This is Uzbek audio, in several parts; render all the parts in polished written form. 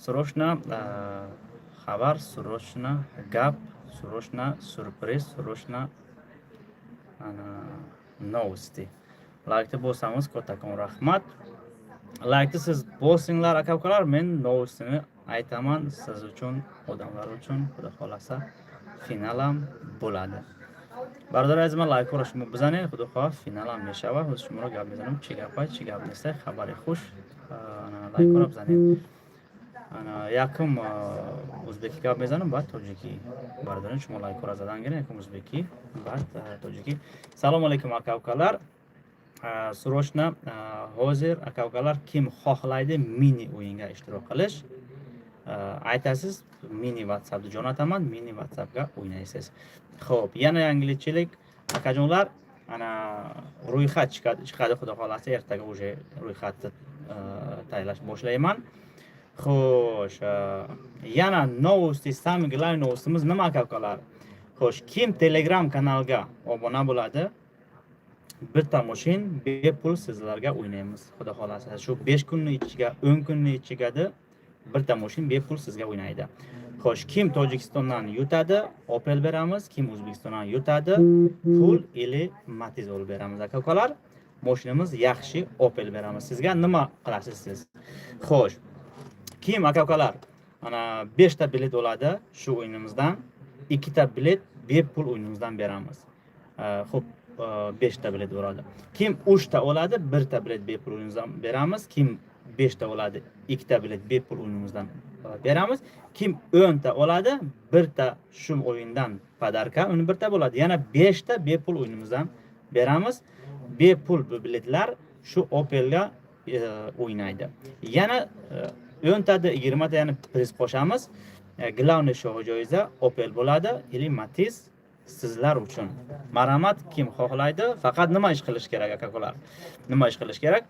Срочно xabar, срочно gap, срочно сюрприз, срочно ana новости. Laykni bosamiz, kattakon rahmat. Laykni siz bosinglar, aka ukalar, men новость ini aytaman siz uchun, odamlar uchun. Xudo xohlasa, final ham bo'ladi. Бародари азиз ман, лайкҳоро шумо бизанед, худо хоҳад, финал ҳам мешавад. Ҳозир шуморо гап мезанам, чӣ гапай, чӣ гап неста, хабари хуш. Лайкҳоро бизанед. Якум узбекӣ гап мезанам, баъд тоҷикӣ. Бародарон, шумо лайкҳоро задан гиред, якум узбекӣ, баъд тоҷикӣ. Салому алайкум, ака ukalar. Срочно hozir, aka ukalar, kim xohlaydi mini o'yinga ishtirok qilish, aytasiz, mini WhatsAppni jo'nataman, mini WhatsAppga o'ynaysiz. Xo'p, yana yangilikchilik, akajonlar, ana ro'yxat chiqadi, xudo xohlasa, ertaga уже ro'yxatni tayyorlash boshlayman. Xo'sh, yana новости, самый главный новость imiz nima, aka ukalar? Xo'sh, kim Telegram kanalga obuna bo'ladi, bitta moshin bepul sizlarga o'ynaymiz, xudo xohlasa. Shu 5 kunni ichiga, 10 kunni ichigada bitta moshin bepul sizga o'ynaydi. Xo'sh, kim Tojikistondan yutadi, Opel beramiz, kim O'zbekistondan yutadi, pul или Matiz olib beramiz, aka ukalar. Moshinamiz yaxshi Opel beramiz sizga. Nima qilasiz siz? Xo'sh, kim, aka ukalar, ana 5 ta bilet oladi shu o'yinimizdan, ikkita bilet bepul o'yinimizdan beramiz. Xo'p, 5 ta bilet bo'ladi. Kim 3 ta oladi, birta bilet bepul o'yinimizdan beramiz. Kim 5 ta oladi, ikkita bilet bepul o'yinimizdan beramiz. Kim 10 ta oladi, birta shu o'yindan подарка, uni birta bo'ladi. Yana 5 ta bepul o'yinimizdan beramiz. Bepul bu biletlar shu Opelga o'ynaydi. Yana 10 tada, 20 ta yana priz qo'shamiz. Главный shohi joiza Opel bo'ladi или Matiz sizlar uchun. Marhamat, kim xohlaydi, faqat nima ish qilish kerak, aka-ukalar? Nima ish qilish kerak?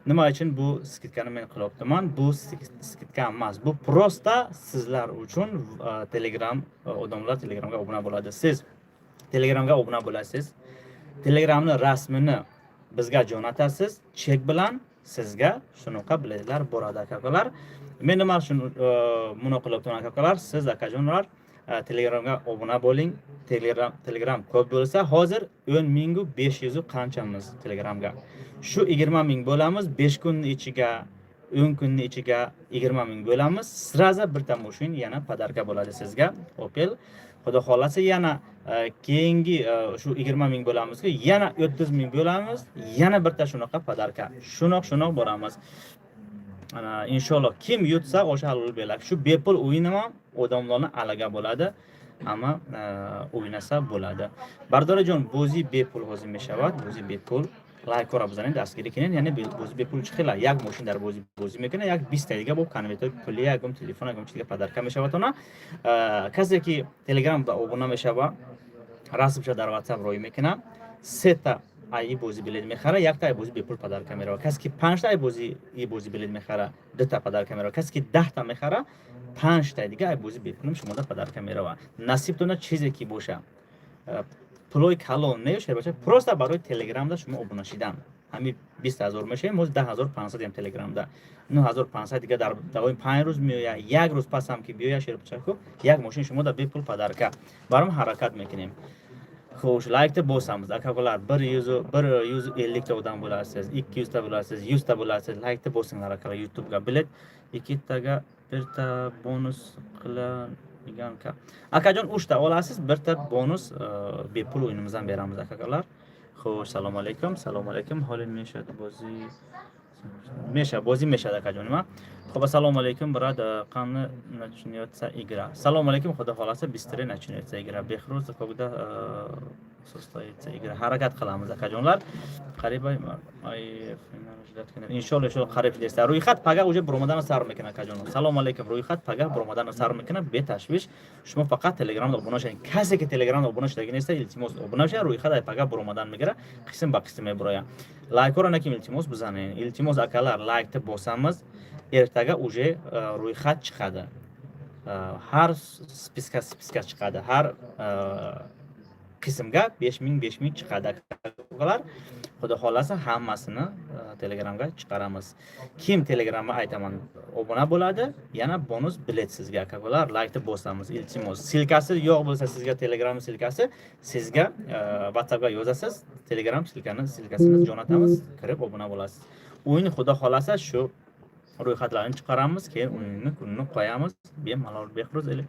Nima uchun bu скидка ni men qilyaptiman? Bu скидка emas. Bu просто sizlar uchun Telegram odamlar Telegramga obuna bo'ladi. Siz Telegramga obuna bo'lasiz. Telegramni rasmini bizga jo'natasiz, chek bilan sizga shunaqa biletlar boradi, aka-ukalar. Men nima uchun buni qilyapman, aka-ukalar? Siz, akajonlar, Telegramga obuna bo'ling. Telegram ko'p bo'lsa, hozir 10 mingu 500 qanchamiz Telegramga. Shu 20 ming bo'lamiz, 5 kunni ichiga, 10 kunni ichiga 20 ming bo'lamiz. Сразу birta moshin yana подарка bo'ladi sizga, Opel. Xudo xohlasa, yana keyingi shu 20 ming bo'lamizku, yana 30 ming bo'lamiz, yana birta shunaqa подарка. Shunoq shunoq boramiz. Ana inshaalloh, kim yutsa, o'sha halol beradi. Shu bepul o'yinim ham odamlarni alaga bo'ladi. Ammo o'ynasa bo'ladi. Bardorajon, bo'zi bepul hozir mешавад, bo'zi bepul. Лайк ро бизанед, дастгирӣ кунед, яъне бозӣ бепул чӣ хела? Як мошин дар бозӣ бозӣ мекунад, як 20 дига бо конвертҳои пулӣ, ягон телефон, ягон чиз подарка мешавад она. Касе ки Телеграм ба обуна мешава, расмша дар WhatsApp роӣ мекунад, сета ай бозӣ билет мехара, якта ай бозӣ бепул подарка мерава. Касе ки панҷта ай бозӣ и бозӣ билет мехара, дута подарка мерава. Касе ки 10-та мехара, панҷта дига ай бозӣ бепулам шумода подарка мерава. Насибтона чизе ки боша. Пулои калон не, шербача, просто барои Телеграмда шумо обуна шидан. Ҳами 20 000 мешавем, ҳозир 10 500 ям Телеграмда. 9500 дига дар давоми 5 рӯз меояд, як рӯз пас ҳам ки биёяд, шербачако, як мошин шумо дар бепул подарка. Баром ҳаракат мекунем. Xo'sh, laykni bosamiz, aka-ukalar. 150 ta odam bo'lasiz, 200 ta bo'lasiz, 100 ta bo'lasiz. Laykni bosinglar, akalar, YouTube'ga. Bilet ikkitaga birta bonus qiladigan akajon, uchta olasiz, birta bonus bepul o'yinimizdan beramiz, aka-ukalar. Xo'sh, assalomu alaykum, assalomu alaykum. Holi mешад бозӣ, меша бозӣ мешад, акаҷон, nima? Xo'p, assalomu alaykum, брат, qani начнется игра? Assalomu alaykum, xudo xohlasa, быстрее начнется игра. Бехруз, когда состоится игра? Harakat qilamiz, akajonlar. Qariyb ay final. Inshaalloh, inshaalloh, qarib deysiz. Ro'yxat paga уже buromadan sar mekuna, akajon. Assalomu alaykum, ro'yxat paga buromadan sar mekuna, betashvish. Шумо фақат Телеграмда обуна шавед. Касе ки Телеграмда обуна шудагӣ неста, илтимос, обуна шавед, рӯйхат ай пага буромадан мегира, қисм ба қисм мебурояд. Лайкҳоро наким, илтимос, бизанед. Илтимос, акалар, лайкni босamiz. Ertaga уже ro'yxat chiqadi. Har списка списка chiqadi. Har Qismga 5000, 5000 chiqadi, akalar. Xudo xohlasa, hammasini Telegramga chiqaramiz. Kim Telegramga, aytaman, obuna bo'ladi, yana bonus bilet sizga, akalar. Laykni bosamiz, iltimos. Ссылка si yo'q bo'lsa sizga, Telegram ссылка si sizga WhatsAppga yozasiz, Telegram ссылка sini jo'natamiz, kirib obuna bo'lasiz. O'yin, xudo xohlasa, shu ro'yxatlarni chiqaramiz, keyin o'yinni kunini qo'yamiz bemalol. Behruz или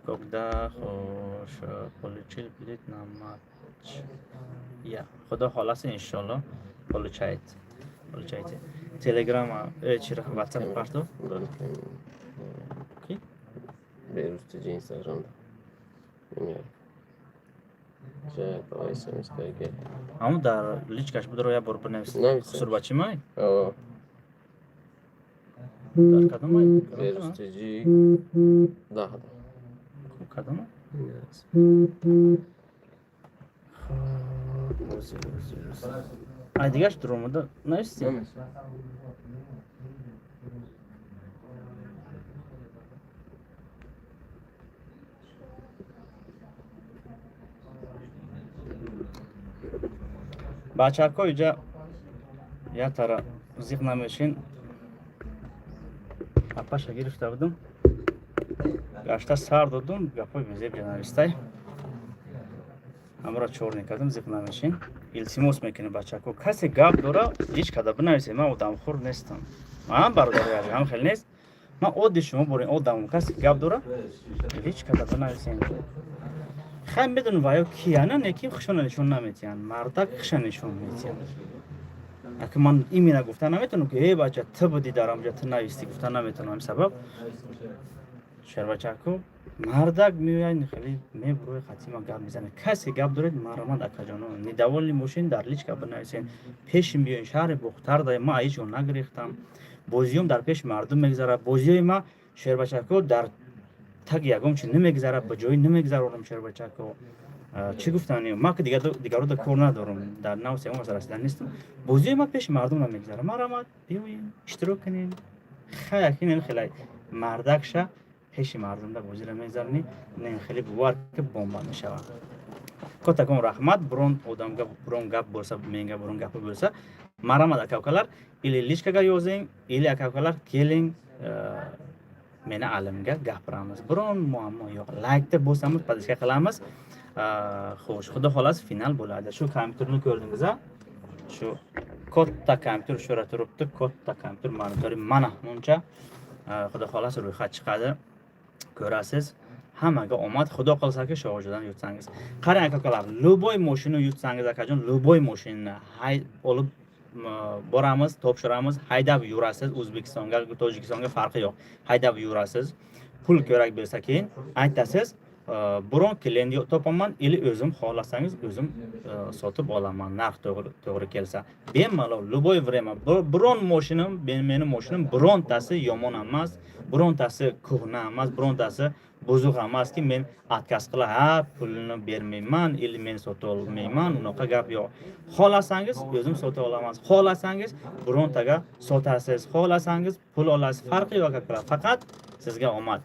когда, xo'sh, получил билет на матч я, xudo xohlasa, inshaalloh, получает, получаете. Telegram через WhatsApp partov. Ki? Behruz TJ Instagramda. Bilmiyorum. Давай смс ка. Ҳамун дар личка ш будро, як бор бинавис. Нависам. Хусурбачимай? О, Дар кадомай? Behruz TJ. Да, да. Кадома? Yes. Хоб, ози, ози, ози. Ай, дигаш дуромада нависти? Намес. Бачаҳко, иҷа як тара зиқ намешин. Апаша гирифта будум, гашта сар додум, гапои безеб навистай, ҳамаро чор некардам. Зиқ намешин, илтимос мекунем, бачаҳко. Касе гап дора, ҳеҷ када бинависед. Ман одамхӯр нестам, ман, бародари азиз, ҳам хел нест. Ман одди шумо борин одамам. Касе гап дора, ҳеҷ када бинависем. Хай, медонам, ваё кияна, не ки хушона нишон наметиҳанд, мардак хуша нишон метиҳанд. Аки ман имина гуфта наметавонам, ки э, бача, ту будӣ дар амҷа, ту навистӣ, гуфта наметавонам. Ҳамин сабаб, шербачаку, мардак меояд, хеле мебурои, хатима гап мезанад. Касе гап доред, марҳамат, акаҷоно. Недовольный бошен, дар личка бинависен, пеши биёен. Шаҳри Бухтарда ма ҳеҷ ҷо нагирифтам. Бозиём дар пеши мардум мегзарад. Бозиёи ма, шербачако, дар таги ягон чи намегзарад, ба ҷои намегзаронам. Шербачако, чӣ гуфтани ма, ки дигаруда кор надорам, дар навси ягон кас расидан нестам. Бозиёи ма пеши мардум намегзарад. Марҳамат, биёем, иштирок кунем. Хай, хелай мардакша пеши мардумда бозиро мегзаронӣ, не, хеле бовар ки бомба мешавад. Котакон раҳмат. Бурон одамга, бурон гап bo'lsa, menga бурон gapi bo'lsa, marhamat, aka ukalar, или личка ga yozing, или, aka ukalar, keling, meni alimga gapiramiz, biron muammo yo'q. Laykni bosamiz, подписка qilamiz. Xo'sh, xudo xohlasa, final bo'ladi. Shu kompyuterni ko'rdingiz a shu katta kompyuter shu yerda turibdi, katta kompyuter monitori mana buncha. Xudo xohlasa, ro'yxat chiqadi, ko'rasiz. Hammaga omad, xudo qilsaki, Shohjo'dan yutsangiz. Qarang, aka ukalar, любой moshina yutsangiz, akajon, любой moshinani hay olib boramiz, topshiramiz, haydab yurasiz. O'zbekistonga, Tojikistonga farqi yo'q, haydab yurasiz. Pul kerak bo'lsa, keyin aytasiz, biron klient topaman или o'zim, xohlasangiz, o'zim sotib olaman, narx to'g'ri kelsa, bemalol, любой время. Biron moshinam, meni moshinam birontasi yomon emas, birontasi ko'hna emas, birontasi buzuq emaski, men отказ qilib, ha, pulini bermayman или men sota olmayman, unaqa gap yo'q. Xohlasangiz, o'zim sota olaman, xohlasangiz, birontaga sotasiz, xohlasangiz, pul olasiz, farqi yo'q, akalar. Faqat sizga omad.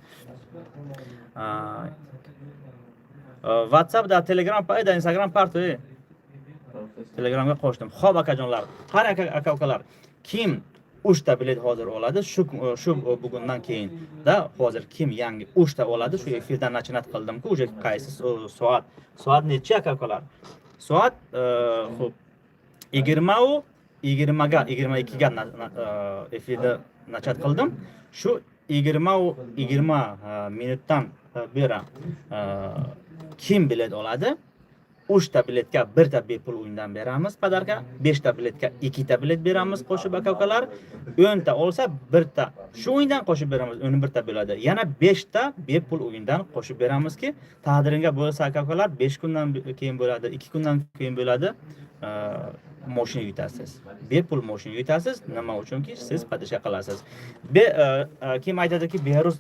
WhatsApp da, Telegram da, Instagram parto. Telegramga qo'shdim. Xo'p, akajonlar, qarang, aka ukalar, kim uchta bilet hozir oladi, shu bugundan keyin da, hozir kim yangi uchta oladi, shu efirdan начинать qildimku, уже qaysi soat, soat nechi, aka ukalar? Soat xo'p, 20:20ga, 22ga efirda начать qildim. Shu 20:20 minutdan beri kim bilet oladi, uchta biletga birta bepul o'yindan beramiz подарка, beshta biletga ikkita bilet beramiz qo'shib, aka ukalar. 10ta olsa, birta shu o'yindan qo'shib beramiz, 11ta bo'ladi. Yana beshta bepul o'yindan qo'shib beramizki, taqdiringga bo'lsa, aka ukalar, 5 kundan keyin bo'ladi, 2 kundan keyin bo'ladi, moshina yutasiz, bepul moshina yutasiz. Nima uchunki, siz поддержка qilasiz. Kim aytadiki, Behruz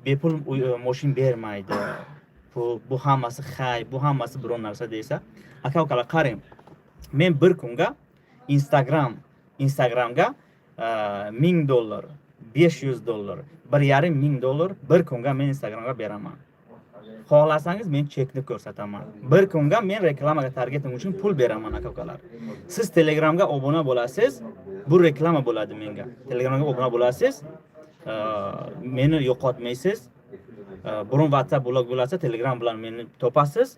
bepul moshina bermaydi, bu hammasi hay, bu hammasi biron narsa desa, aka ukalar, qarang, men bir kunga Instagramga 1000 dollar, 500 dollar, 1500 dollar bir kunga men Instagramga beraman. Xohlasangiz, men chekni ko'rsataman. Bir kunga men reklamaga, targeting uchun pul beraman, aka ukalar. Siz Telegramga obuna bo'lasiz, bu reklama bo'ladi menga. Telegramga obuna bo'lasiz, meni yo'qotmaysiz. Burun WhatsApp blok bo'lsa, Telegram bilan meni topasiz.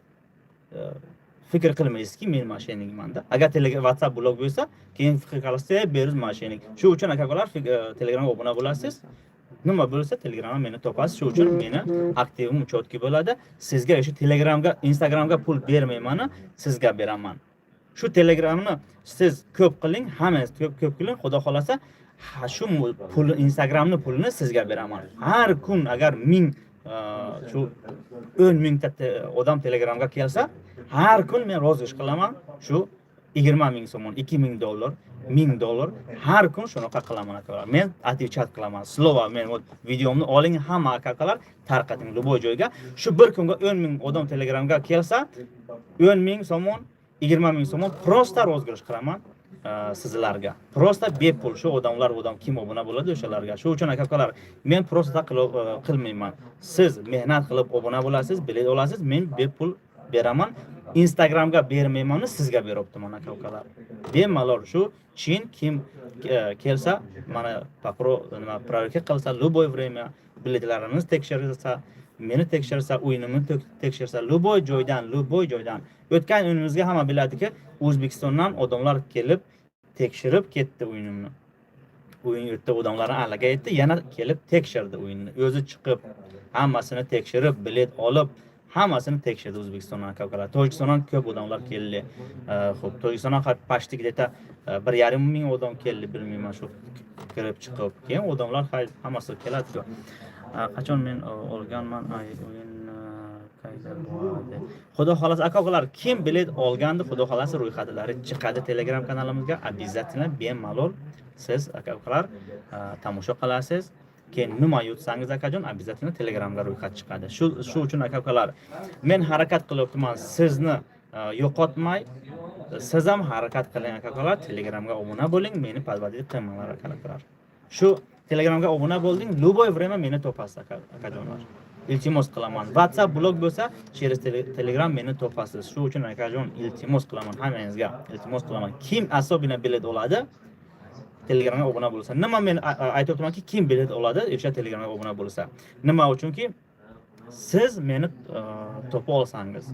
Fikr qilmaysizki, men мошенник manda. Agar Telegram, WhatsApp blok bo'lsa, keyin fikr qilasiz: "Ey, Beruz мошенник". Shu uchun, aka ukalar, Telegramga obuna bo'lasiz. Nima bo'lsa, Telegramda meni topasiz. Shu uchun meni aktivim четкий bo'ladi. Sizga shu Telegramga, Instagramga pul bermayman, sizga beraman. Shu Telegramni siz ko'p qiling, hammangiz ko'p ko'p qiling, Xudo xohlasa, ha, shu pul, Instagramni pulini sizga beraman. Har kun agar 1000, shu 10 000 ta odam Telegramga kelsa, har kun men розыгрыш qilaman shu 20 000 so'm, 2000 dollar, 1000 dollar, har kun shunaqa qilaman, akalar. Men отвечать qilaman слово. Men вот videomni oling, hamma aka ukalar tarqating любой joyga. Shu bir kunga 10 000 odam Telegramga kelsa, 10 000 so'm, 20 000 so'm просто розыгрыш qilaman sizlarga, просто bepul. Shu odamlar, odam kim obuna bo'ladi, o'shalarga. Shu uchun, aka ukalar, men просто qilmayman. Siz mehnat qilib obuna bo'lasiz, bilet olasiz, men bepul beraman. Instagramga bermayman, sizga beryaptiman, aka ukalar, bemalol. Shu chin kim kelsa, mana nima, проверка qilsa, любой время biletlarimizni tekshirsa, meni tekshirsa, o'yinimni tekshirsa, любой joydan, любой joydan. O'tgan o'yinimizga hamma biladiki, O'zbekistondan odamlar kelib tekshirib ketdi o'yinimni. O'yin yurtda odamlarni allaga aytdi, yana kelib tekshirdi o'yinni, o'zi chiqib, hammasini tekshirib, bilet olib, hammasini tekshirdi O'zbekistondan, aka ukalar. Tojikistondan ko'p odamlar keldi. Xo'p, Tojikistondan почти где-то 1,5 ming odam keldi, bilmayman, shu kirib chiqib, keyin odamlar hammasi keladi-ku. Qachon men olganman ay o'yin qayda bo'ladi? Xudo xohlasa, aka ukalar, kim bilet olgandi, Xudo xohlasa, ro'yxatlari chiqadi Telegram kanalimizga обязательно. Bemalol siz, aka ukalar, tomosha qilasiz. Keyin nima yutsangiz, akajon, обязательно Telegramga ro'yxat chiqadi. Shu uchun, aka ukalar, men harakat qilyapman sizni yo'qotmay. Siz ham harakat qiling, aka ukalar, Telegramga obuna bo'ling, meni подводить qilmanglar, aka ukalar. Shu Telegramga obuna bo'lding, любой время meni topasiz, akajonlar, iltimos qilaman. WhatsApp blok bo'lsa, через Telegram meni topasiz. Shu uchun, akajon, iltimos qilaman, hammangizga iltimos qilaman. Kim особенно bilet oladi, Telegramga obuna bo'lsa. Nima, men aytyapmanki, kim bilet oladi, o'sha Telegramga obuna bo'lsa. Nima uchunki, siz meni topa olsangiz,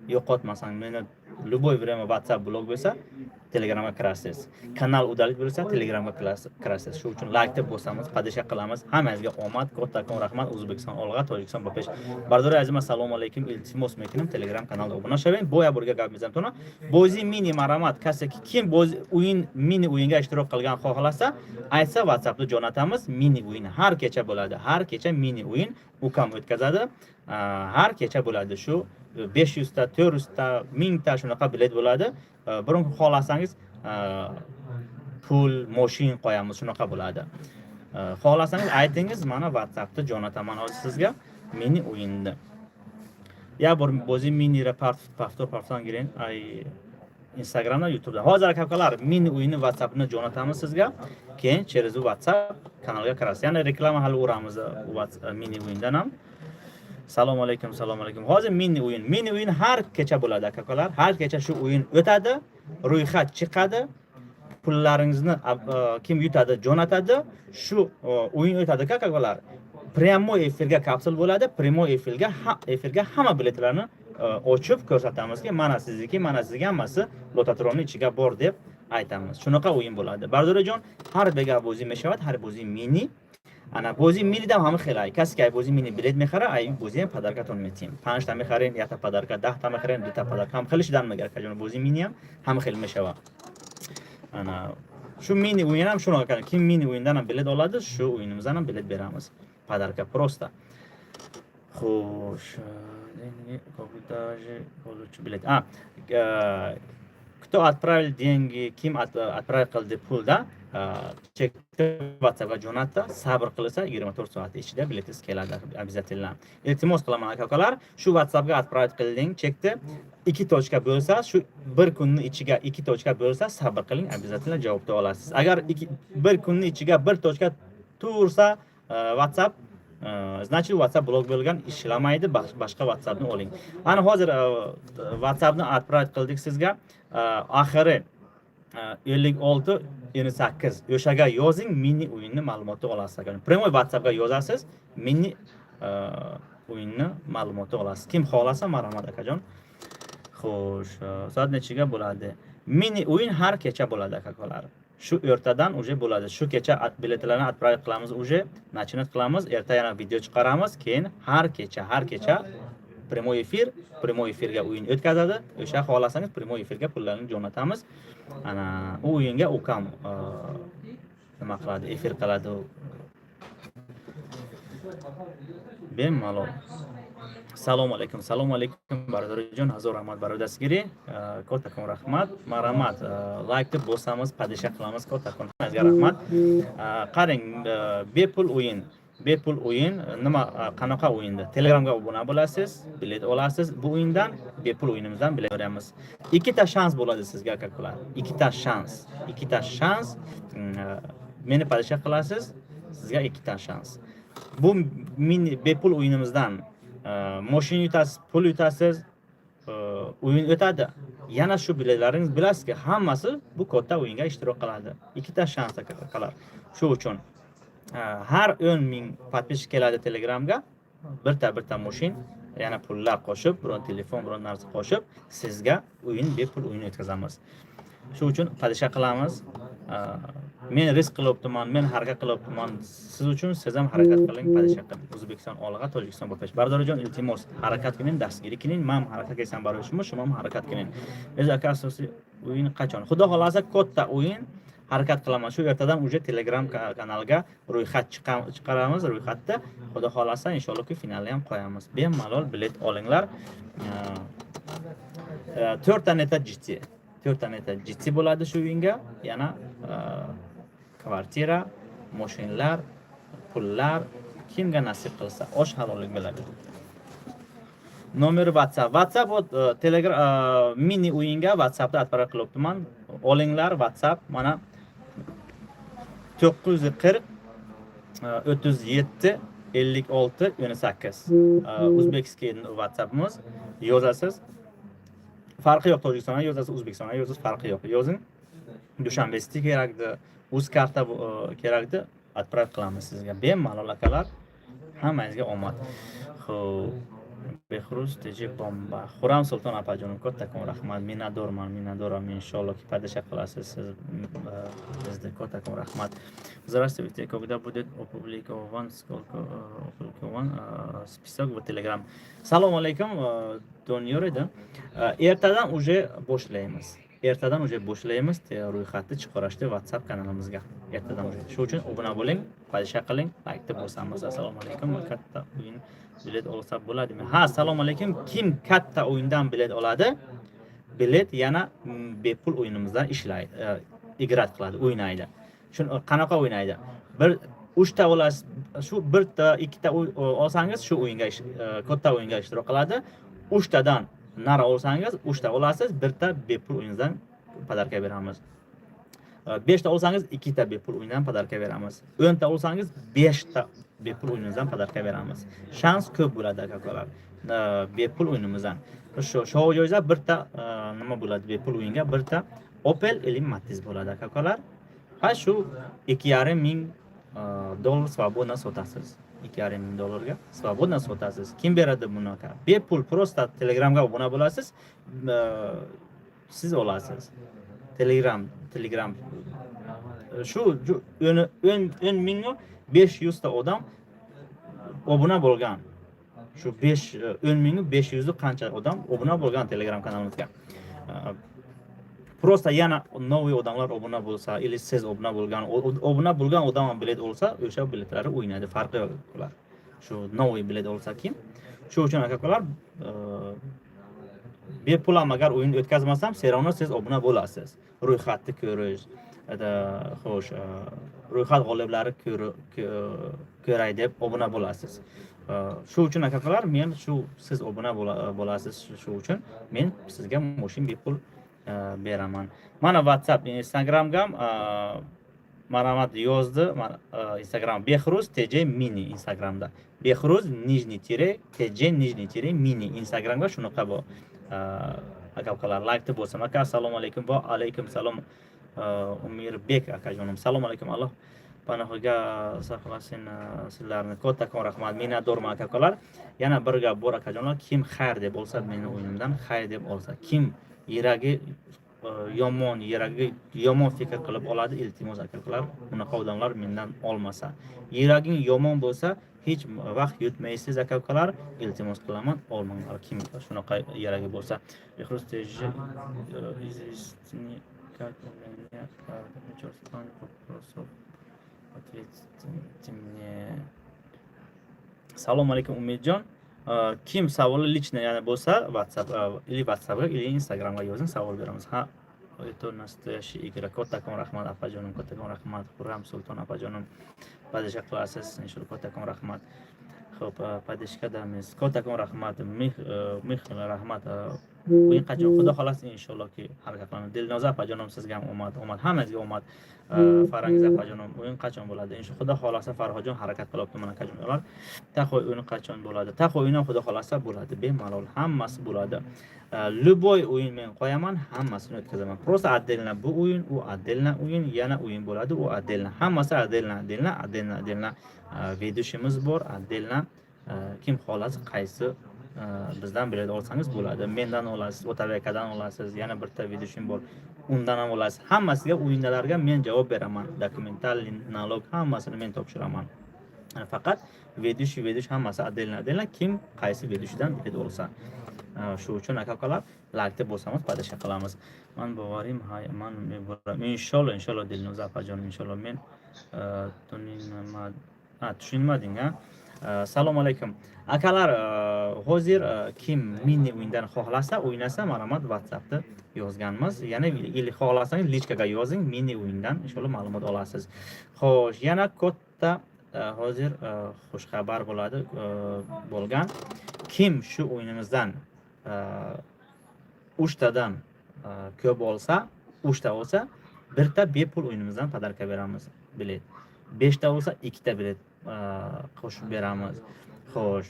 yo'qotmasang meni, любой время WhatsApp blok bo'lsa, Telegramga kirasiz. Kanal удалить bo'lsa, Telegramga kirasiz. Shu uchun like deb bosamiz, поддержка qilamiz. Hammangizga omad, kattakon rahmat. O'zbekiston olg'a, Tojikiston ba pesh. Bardori azim, assalomu alaykum. Iltimos мекунам, Telegram kanalda obuna shaving. Boya burga gap mezanam. Bozi mini, marhamat, kasaki kim bozi o'yin, mini o'yinga ishtirok qilgan xohlasa, aytsa, WhatsAppda jo'natamiz. Mini o'yin har kecha bo'ladi. Har kecha mini o'yin ukam o'tkazadi. Har kecha bo'ladi shu 500 ta, 400 ta, 1000 ta shunaqa bilet bo'ladi. Bir kun xohlasangiz, pul, moshin qo'yamiz, shunaqa bo'ladi. Xohlasangiz aytingiz, mana WhatsAppda jo'nataman hozir sizga mini o'yinni. Я bor bozi minira повтор повтор giring ay Instagramda, YouTube'da. Hozir, aka ukalar, mini o'yinni WhatsAppni jo'natamiz sizga. Keyin через WhatsApp kanalga kirasiz. Ya'ni reklama hali uramiz mini o'yindan ham. Assalomu alaykum, assalomu alaykum. Hozir mini o'yin. Mini o'yin har kecha bo'ladi, aka ukalar. Har kecha shu o'yin o'tadi, ro'yxat chiqadi. Pullaringizni kim yutadi, jo'natadi. Shu o'yin o'tadi, aka ukalar. Прямой efirga kapsul bo'ladi. Прямой efirga hamma biletlarni ochib ko'rsatamizki, mana sizniki, mana sizga, hammasi lototronni ichiga bor deb aytamiz. Shunaqa o'yin bo'ladi. Bardorajon, har бега бозӣ мешавад, ҳар бозӣ мини. Ана бозии минидам ҳама хелай. Касе ки ай бозии мини билет мехара, ай бозиам подарка тон метиҳем. Панҷта мехарем, якта подарка, 10 та мехарем, дута подарка. Ҳам хеле шидан мегар, каҷон, бозии миниам ҳама хел мешава. Ана shu mini o'yin ham shunaqa. Kim mini o'yindan ham bilet oladi, shu o'yinimizdan ham bilet beramiz. Подарка просто. Xo'sh, деньги, когда же получу билет? А, кто отправил деньги, kim отправил qildi pulda, chekni WhatsAppga jo'natdi, sabr qilsa, 24 soat ichida biletingiz keladi обязательно. Iltimos qilaman, aka ukalar, shu WhatsAppga отправить qilding chekni, ikki точка bo'lsa, shu bir kunni ichiga ikki точка bo'lsa, sabr qiling, обязательно javobni olasiz. Agar bir kunni ichiga bir точка tursa, WhatsApp Значит, WhatsApp blok bo'lgan, ishlamaydi, boshqa WhatsAppni oling. Ana hozir WhatsAppni отправить qildik sizga. Oxiri 56 58, o'shaga yozing, mini o'yinni ma'lumoti olasiz. Прямой WhatsAppga yozasiz, mini o'yinni ma'lumoti olasiz. Kim xohlasa, marhamat, akajon. Xo'sh, soat nechiga bo'ladi? Mini o'yin har kecha bo'ladi, akalar. Shu ertadan уже bo'ladi. Shu kecha biletlarni отправить qilamiz, уже начинать qilamiz, erta yana video chiqaramiz, keyin har kecha, har kecha прямой efir, прямой efirga o'yin o'tkazadi. O'sha xohlasangiz, прямой efirga pullarni jo'natamiz. Ana u o'yinga ukam nima qiladi, efir qiladi bemalol. Салому алайкум, салому алайкум, бародариҷон, ҳазор раҳмат барои дастгирӣ, катакон раҳмат, марҳамат, лайкni bosamiz, поддержка qilamiz, kattakon hammangizga rahmat. Qarang, bepul o'yin, bepul o'yin nima, qanaqa o'yinda? Telegramga obuna bo'lasiz, bilet olasiz. Bu o'yindan, bepul o'yinimizdan bilet beramiz. Ikkita shans bo'ladi sizga, akalar. Ikkita shans, ikkita shans. Meni поддержка qilasiz, sizga ikkita shans. Bu mini bepul o'yinimizdan moshina yutasiz, pul yutasiz, o'yin o'tadi. Yana shu biletlaringiz, bilasizki, hammasi bu katta o'yinga ishtirok qiladi. Ikkita shans, akalar. Shu uchun har 10 000 подписчик keladi Telegramga, birta birta moshin, yana pullar qo'shib, biron telefon, biron narsa qo'shib, sizga o'yin, bepul o'yin o'tkazamiz. Shu uchun поддержка qilamiz. Men risk qilyaptiman, men harakat qilyaptiman siz uchun, siz ham harakat qiling, поддержка qiling. O'zbekiston olg'a, Tojikiston pesh. Bardorajon, iltimos, harakat qiling, dastgirlik qiling. Man ham harakat qilsam baribir shumi, shumi ham harakat qiling. O'zi aka, asosiy o'yin qachon? Xudo xohlasa, katta o'yin harakat qilaman. Shu ertadan уже Telegram kanalga ro'yxat chiqaramiz, ro'yxatda. Xudo xohlasa, inshaallohki, finalni ham qo'yamiz. Bemalol bilet olinglar. To'rtta Neta GT, to'rtta Neta GT bo'ladi shu o'yinga. Yana kvartira, moshinlar, pullar kimga nasib qilsa, osh halollik bo'ladi. Nomer WhatsApp. WhatsApp вот Telegram mini o'yinga WhatsAppda отправить qilyapman. Olinglar WhatsApp, mana 940 37 56 18. Узбекский WhatsAppimiz, yozasiz. Farqi yo'q, Tojikistondan yozasiz, O'zbekistondan yozasiz, farqi yo'q. Yozing. Dushanbe City kerakdi, Uzkarta kerakdi, отправить qilamiz sizga. Bemalol, akalar. Hammangizga omad. Xo'p. Behruz TJ bomba. Xuram Sulton apajonim, kattakon rahmat. Minnatdorman, minnatdorman. Inshaalloh, поддержка qilasiz siz bizni. Kattakon rahmat. Здравствуйте. Когда будет опубликован, сколько опубликован список в Telegram? Assalomu alaykum, Doniyor edi. Ertadan уже boshlaymiz. Ertadan уже boshlaymiz ro'yxatni chiqarishni WhatsApp kanalimizga. Ertadan уже. Shu uchun obuna bo'ling, поддержка qiling, laykni bosamiz. Assalomu alaykum. Katta o'yin bilet olsa bo'ladimi? Ha, assalomu alaykum. Kim katta o'yindan bilet oladi? Bilet yana bepul o'yinimizdan ishlaydi, играть qiladi, o'ynaydi. Shuni qanaqa o'ynaydi? Bir uchta olasiz, shu birta, ikkita olsangiz, shu o'yinga katta o'yinga ishtirok qiladi. Uchtadan nari olsangiz, uchta olasiz, birta bepul o'yindan подарка beramiz. Beshta olsangiz, ikkita bepul o'yindan подарка beramiz. 10 ta olsangiz, beshta bepul o'yinimizdan подарка beramiz. Shans ko'p bo'ladi, aka-ukalar, bepul o'yinimizdan. Shu shou joiza birta nima bo'ladi, bepul o'yinga birta Opel или Matiz bo'ladi, aka-ukalar. Ha, shu 2,5 ming dollar свободно sotasiz. 2,5 ming dollarga свободно sotasiz. Kim beradi buni, aka? Bepul, просто Telegramga obuna bo'lasiz, siz olasiz. Telegram shu 10 500 ta odam obuna bo'lgan. Shu 10 500 qancha odam obuna bo'lgan Telegram kanalimizga. Просто yana новый odamlar obuna bo'lsa или siz obuna bo'lgan, obuna bo'lgan odam ham bilet olsa, o'sha biletlari o'ynaydi, farqi yo'q ular. Shu новый bilet olsa kim? Shu uchun, aka-ukalar, bepul ham agar o'yin o'tkazmasam, все равно siz obuna bo'lasiz. Ro'yxatni ko'rish, это xo'sh, ro'yxat g'oliblari ko'ray deb obuna bo'lasiz. Shu uchun, aka-ukalar, men shu siz obuna bo'lasiz, shu uchun men sizga moshin bepul beraman. Mana WhatsApp, Instagramga ham Marhamat, yozdi. Mana, Instagram Behruz TJ Mini, Instagramda Behruz нижний тире TJ нижний тире Mini, Instagramga shunaqa bu. Aka ukalar, laykni bosam. Aka, assalomu alaykum. Va alaykum salom, Umirbek akajonim, assalomu alaykum. Alloh panohiga saqlasin sizlarni. Kattakon rahmat, minnatdorman, aka ukalar. Yana bir gap bor, akajonlar: kim xayr deb olsa, meni o'yinimdan xayr deb olsa, kim yuragi yomon, yuragi yomon fikr qilib oladi, iltimos, aka ukalar, unaqa odamlar mendan olmasa. Yuraging yomon bo'lsa, hech vaqt yutmaysiz, aka ukalar, iltimos qilaman, olmanglar, kim shunaqa yuragi bo'lsa. Behruz TJ, известни, как у меня вопросов, ответьте мне. Assalomu alaykum, Umidjon. Kim savoli лично, ya'ni bo'lsa, WhatsApp или WhatsAppga, или Instagramga yozing, savol beramiz. Ha, это настоящий игра. Kattakon rahmat, opajonim, kattakon rahmat. Xurram Sulton opajonim, поддержка qilasiz inshaalloh, kattakon rahmat. Xo'p, поддержка damiz. Kattakon rahmat, Mih, rahmat. O'yin qachon? Xudo xohlasa, inshaallohki, harakat qilaman. Dilnoza opajonim, sizga ham omad, omad, hammangizga omad. Farangiz opajonim, o'yin qachon bo'ladi? Inshaalloh, Xudo xohlasa, Farhodjon harakat qilyapti mana, akajonlar. Taxo o'yini qachon bo'ladi? Taxo o'yini ham, Xudo xohlasa, bo'ladi, bemalol hammasi bo'ladi. Любой o'yin men qo'yaman, hammasini o'tkazaman. Просто отдельно bu o'yin, u отдельно o'yin, yana o'yin bo'ladi, u отдельно. Hammasi отдельно, отдельно, отдельно, отдельно. Ведущий miz bor, отдельно. Kim xohlasa, qaysi bizdan bilet olsangiz bo'ladi. Mendan olasiz, Otabek akadan olasiz, yana bitta ведущий m bor. Undan ham olasiz. Hammasiga, o'yinlarga men javob beraman. Документальный, налог, hammasini men topshiraman. Faqat ведущий, ведущий hammasi отдельно, отдельно, kim qaysi ведущий dan bilet olsa. Shu uchun, aka ukalar, laykni bosamiz, поддержка qilamiz. Man bovarim, hay, man meboram. Inshaalloh, inshaalloh, Dilnoza opajonim, inshaalloh. Men tushunmading, a? Assalomu alaykum. Akalar, hozir kim mini o'yindan xohlasa, o'ynasa, marhamat, WhatsAppda yozganmiz. Yana или xohlasangiz, личка ga yozing, mini o'yindan inshaalloh ma'lumot olasiz. Xo'sh, yana katta hozir xushxabar bo'ladi bo'lgan. Kim shu o'yinimizdan uchtadan ko'p olsa, uchta olsa, birta bepul o'yinimizdan подарка beramiz, bilet. Beshta olsa, ikkita bilet qo'shib beramiz. Xo'sh,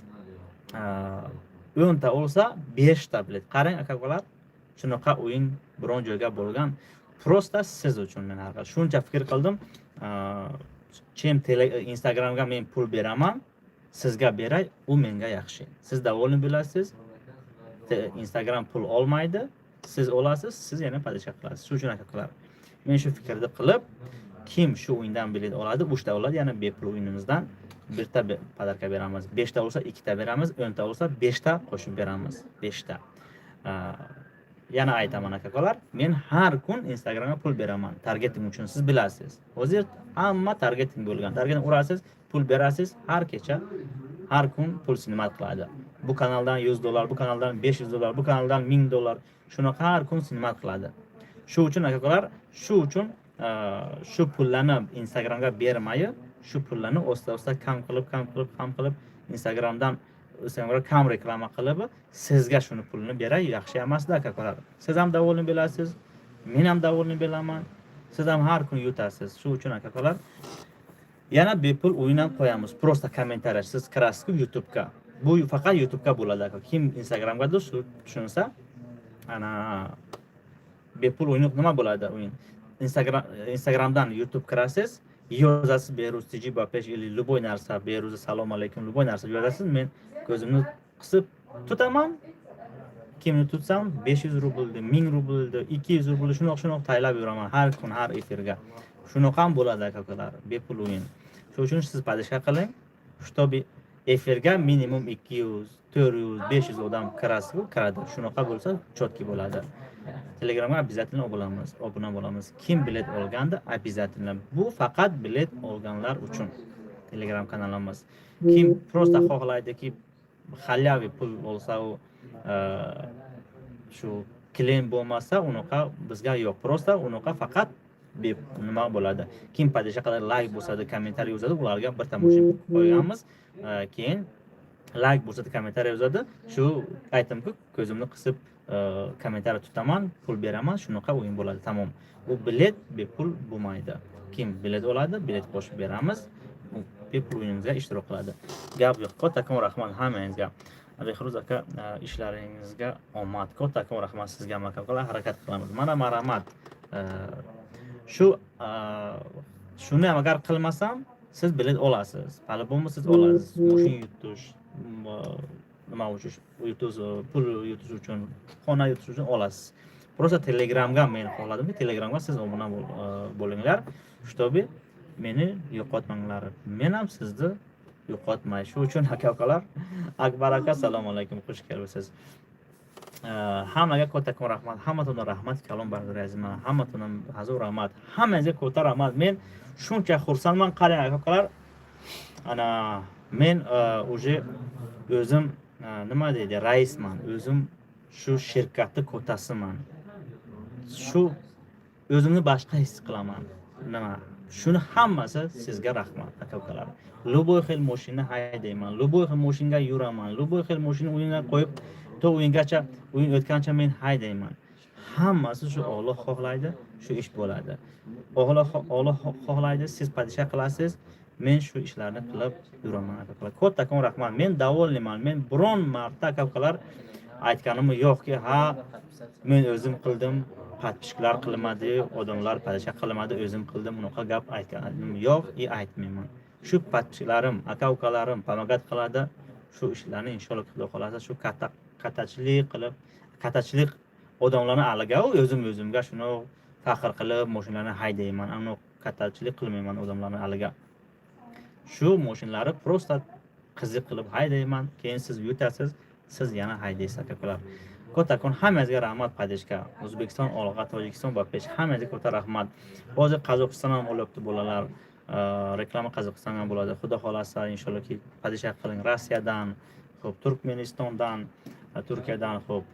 10 ta olsa, beshta bilet. Qarang, aka ukalar, shunaqa o'yin biron joyga bo'lgan. Просто siz uchun men har shuncha fikr qildim. Чем Instagramga men pul beraman, sizga beray, u menga yaxshi. Siz довольный bo'lasiz. Instagram pul olmaydi, siz olasiz, siz yana поддержка qilasiz. Shu uchun, aka ukalar, men shu fikrni qilib, kim shu o'yindan bilet oladi, uchta oladi, yana bepul o'yinimizdan birta подарка beramiz. Beshta bo'lsa, ikkita beramiz, 10 ta bo'lsa, beshta qo'shib beramiz, beshta. Yana aytaman, aka ukalar, men har kun Instagramga pul beraman targeting uchun, siz bilasiz. Hozir hamma targeting bo'lgan. Targeting urasiz, pul berasiz, har kecha, har kun pul снимать qiladi. Bu kanaldan 100 dollar, bu kanaldan 500 dollar, bu kanaldan 1000 dollar, shunaqa har kun снимать qiladi. Shu uchun, aka ukalar, shu uchun shu pullarni Instagramga bermay, shu pullarni osta osta kam qilib, kam qilib, kam qilib, Instagramga kam reklama qilib, sizga shuni pulini beray, yaxshi emasda, aka ukalar. Siz ham довольный bo'lasiz, men ham довольный bo'laman, siz ham har kun yutasiz. Shu uchun, aka ukalar, yana bepul o'yin ham qo'yamiz. Просто kommentariy, siz kirasizku YouTubega. Bu faqat YouTubega bo'ladi, aka. Kim Instagramga shu tushunsa, ana bepul o'yin nima bo'ladi o'yin? Instagramdan YouTube kirasiz, yozasiz Behruz TG Bapesh или любой narsa, Behruz, assalomu alaykum, любой narsa yozasiz, men ko'zimni qisib tutaman. Kimni tutsam, 500 rublni, 1000 rublni, 200 rublni, shunaqa shunaqa taylab yuraman har kun, har efirga. Shunaqa ham bo'ladi, aka ukalar, bepul o'yin. Shu uchun siz поддержка qiling, чтобы efirga minimum 200, 400, 500 odam kirasiz, kiradi. Shunaqa bo'lsa, четкий bo'ladi. Telegramga обязательно bo'lamiz, obuna bo'lamiz. Kim bilet olganda, обязательно. Bu faqat bilet olganlar uchun Telegram kanalimiz. Kim просто xohlaydiki, халява pul olsa, u shu клиент bo'lmasa, unaqa bizga yo'q. Просто unaqa faqat nima bo'ladi. Kim поддержка qiladi, layk bosadi, kommentariy yozadi, ularga bir tomosha qo'yganmiz. Keyin layk bosadi, kommentariy yozadi. Shu aytdimku, ko'zimni qisib Kommentariy tutaman, pul beraman, shunaqa o'yin bo'ladi, tamom. Bu bilet bepul bo'lmaydi. Kim bilet oladi, bilet qo'shib beramiz, u bepul o'yinimizga ishtirok qiladi, gap yo'q. Kattakon rahmat hammangizga. Behruz aka, ishlaringizga omad. Kattakon rahmat sizga ham, aka. Harakat qilamiz mana, marhamat. Shu shuni ham agar qilmasam, siz bilet olasiz, по-любому siz olasiz. Moshin yutish, nima uchish yutish, pul yutish uchun, xona yutish uchun olasiz. Просто Telegramga men xohladimki, Telegramga siz obuna bo'linglar, чтобы meni yo'qotmanglar, men ham sizni yo'qotmay. Shu uchun, aka ukalar Akbar aka, assalomu alaykum, xush kelibsiz. Hammaga kattakon rahmat, hammatondan rahmat kalom, bardorai азиз, mana hammatondan hazur rahmat, hammangizga katta rahmat. Men shuncha xursandman. Qarang, aka ukalar, ana men уже o'zim nima deydi, raisman, o'zim shu shirkatni kattasiman, shu o'zimni boshqa his qilaman. Nima, shuni hammasi sizga rahmat, aka ukalar. Любой xil moshina haydayman, любой xil moshinga yuraman, любой xil moshina o'yinga qo'yib, to o'yingacha, o'yin o'tgancha men haydayman. Hammasi shu Olloh xohlaydi, shu ish bo'ladi. Olloh xohlaydi, siz поддержка qilasiz, men shu ishlarni qilib yuraman, aka ukalar. Kattakon rahmat, men довольный man. Men biron marta, aka ukalar, aytganim yo'qki, ha, men o'zim qildim, подписчик lar qilmadi, odamlar поддержка qilmadi, o'zim qildim, unaqa gap aytganim yo'q и aytmayman. Shu подписчик larim, aka ukalarim помогать qiladi shu ishlarni. Inshaalloh, xudo xohlasa, shu katta kattachilik qilib, kattachilik odamlarni aliga o'zim o'zimga shuni faxr qilib mashinalarni haydayman. Anavi kattachilik qilmayman odamlarni aliga, shu mashinalarni просто qiziq qilib haydayman. Keyin siz yutasiz, siz yana haydaysiz, aka ukalar. Kattakon hammangizga rahmat, поддержка. O'zbekiston olg'a, Tojikiston ba pesh. Hammangizga katta rahmat. Hozir Qozog'iston ham olyapti bolalar, reklama Qozog'iston ham bo'ladi, xudo xohlasa, inshaallohki. Поддержка qiling Rossiyadan, ho'p, Turkmanistondan, Turkiyadan, ho'p,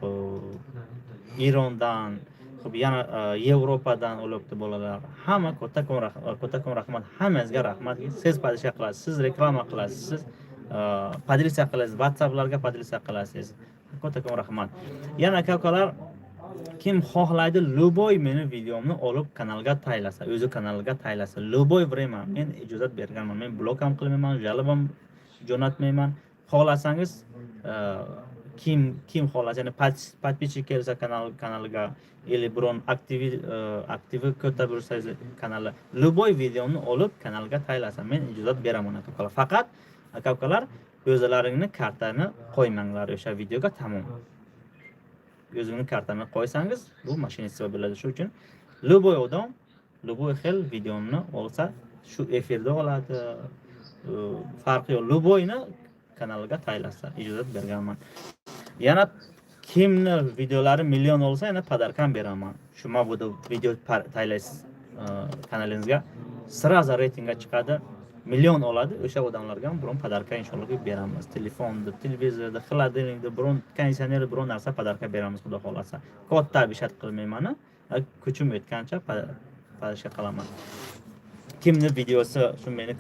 Erondan, ho'p, yana Yevropadan olyapti bolalar. Hamma kattakon rahmat, hammangizga rahmat. Siz поддержка qilasiz, siz reklama qilasiz, siz поделиться qilasiz, WhatsApplarga поделиться qilasiz. Kattakon rahmat. Yana, aka ukalar, kim xohlaydi, любой meni videomni olib kanalga taylasa, o'zi kanaliga taylasa, любой время men ijozat berganman. Men blok ham qilmayman, жалоба ham jo'natmayman. Xohlasangiz, kim xohlasa, ya'ni подписчик kelsa kanaliga или biron aktivi katta bo'lsa kanali, любой videoni olib kanalga taylasa, men ijozat beraman, aka ukalar. Faqat, aka ukalar, o'zlaringni kartani qo'ymanglar o'sha videoga, tamom. O'zingni kartani qo'ysangiz, bu мошенничество bo'ladi. Shu uchun любой odam любой xil videomni olsa, shu efirda oladi, farqi yo'q, любой ni kanaliga taylasa, ijozat berganman. Yana kimni videolari million olsa, yana подарка ham beraman. Shu mabodo video taylaysiz kanalingizga, сразу reytingga chiqadi, million oladi, o'sha odamlarga ham biron подарка inshaalloh beramiz. Telefonni, televizorni, холодильник ni, biron konditsionerni, biron narsa подарка beramiz, xudo xohlasa. Katta обещать qilmayman, kuchim yetgancha подарка qilaman. Kimni videosi shu meni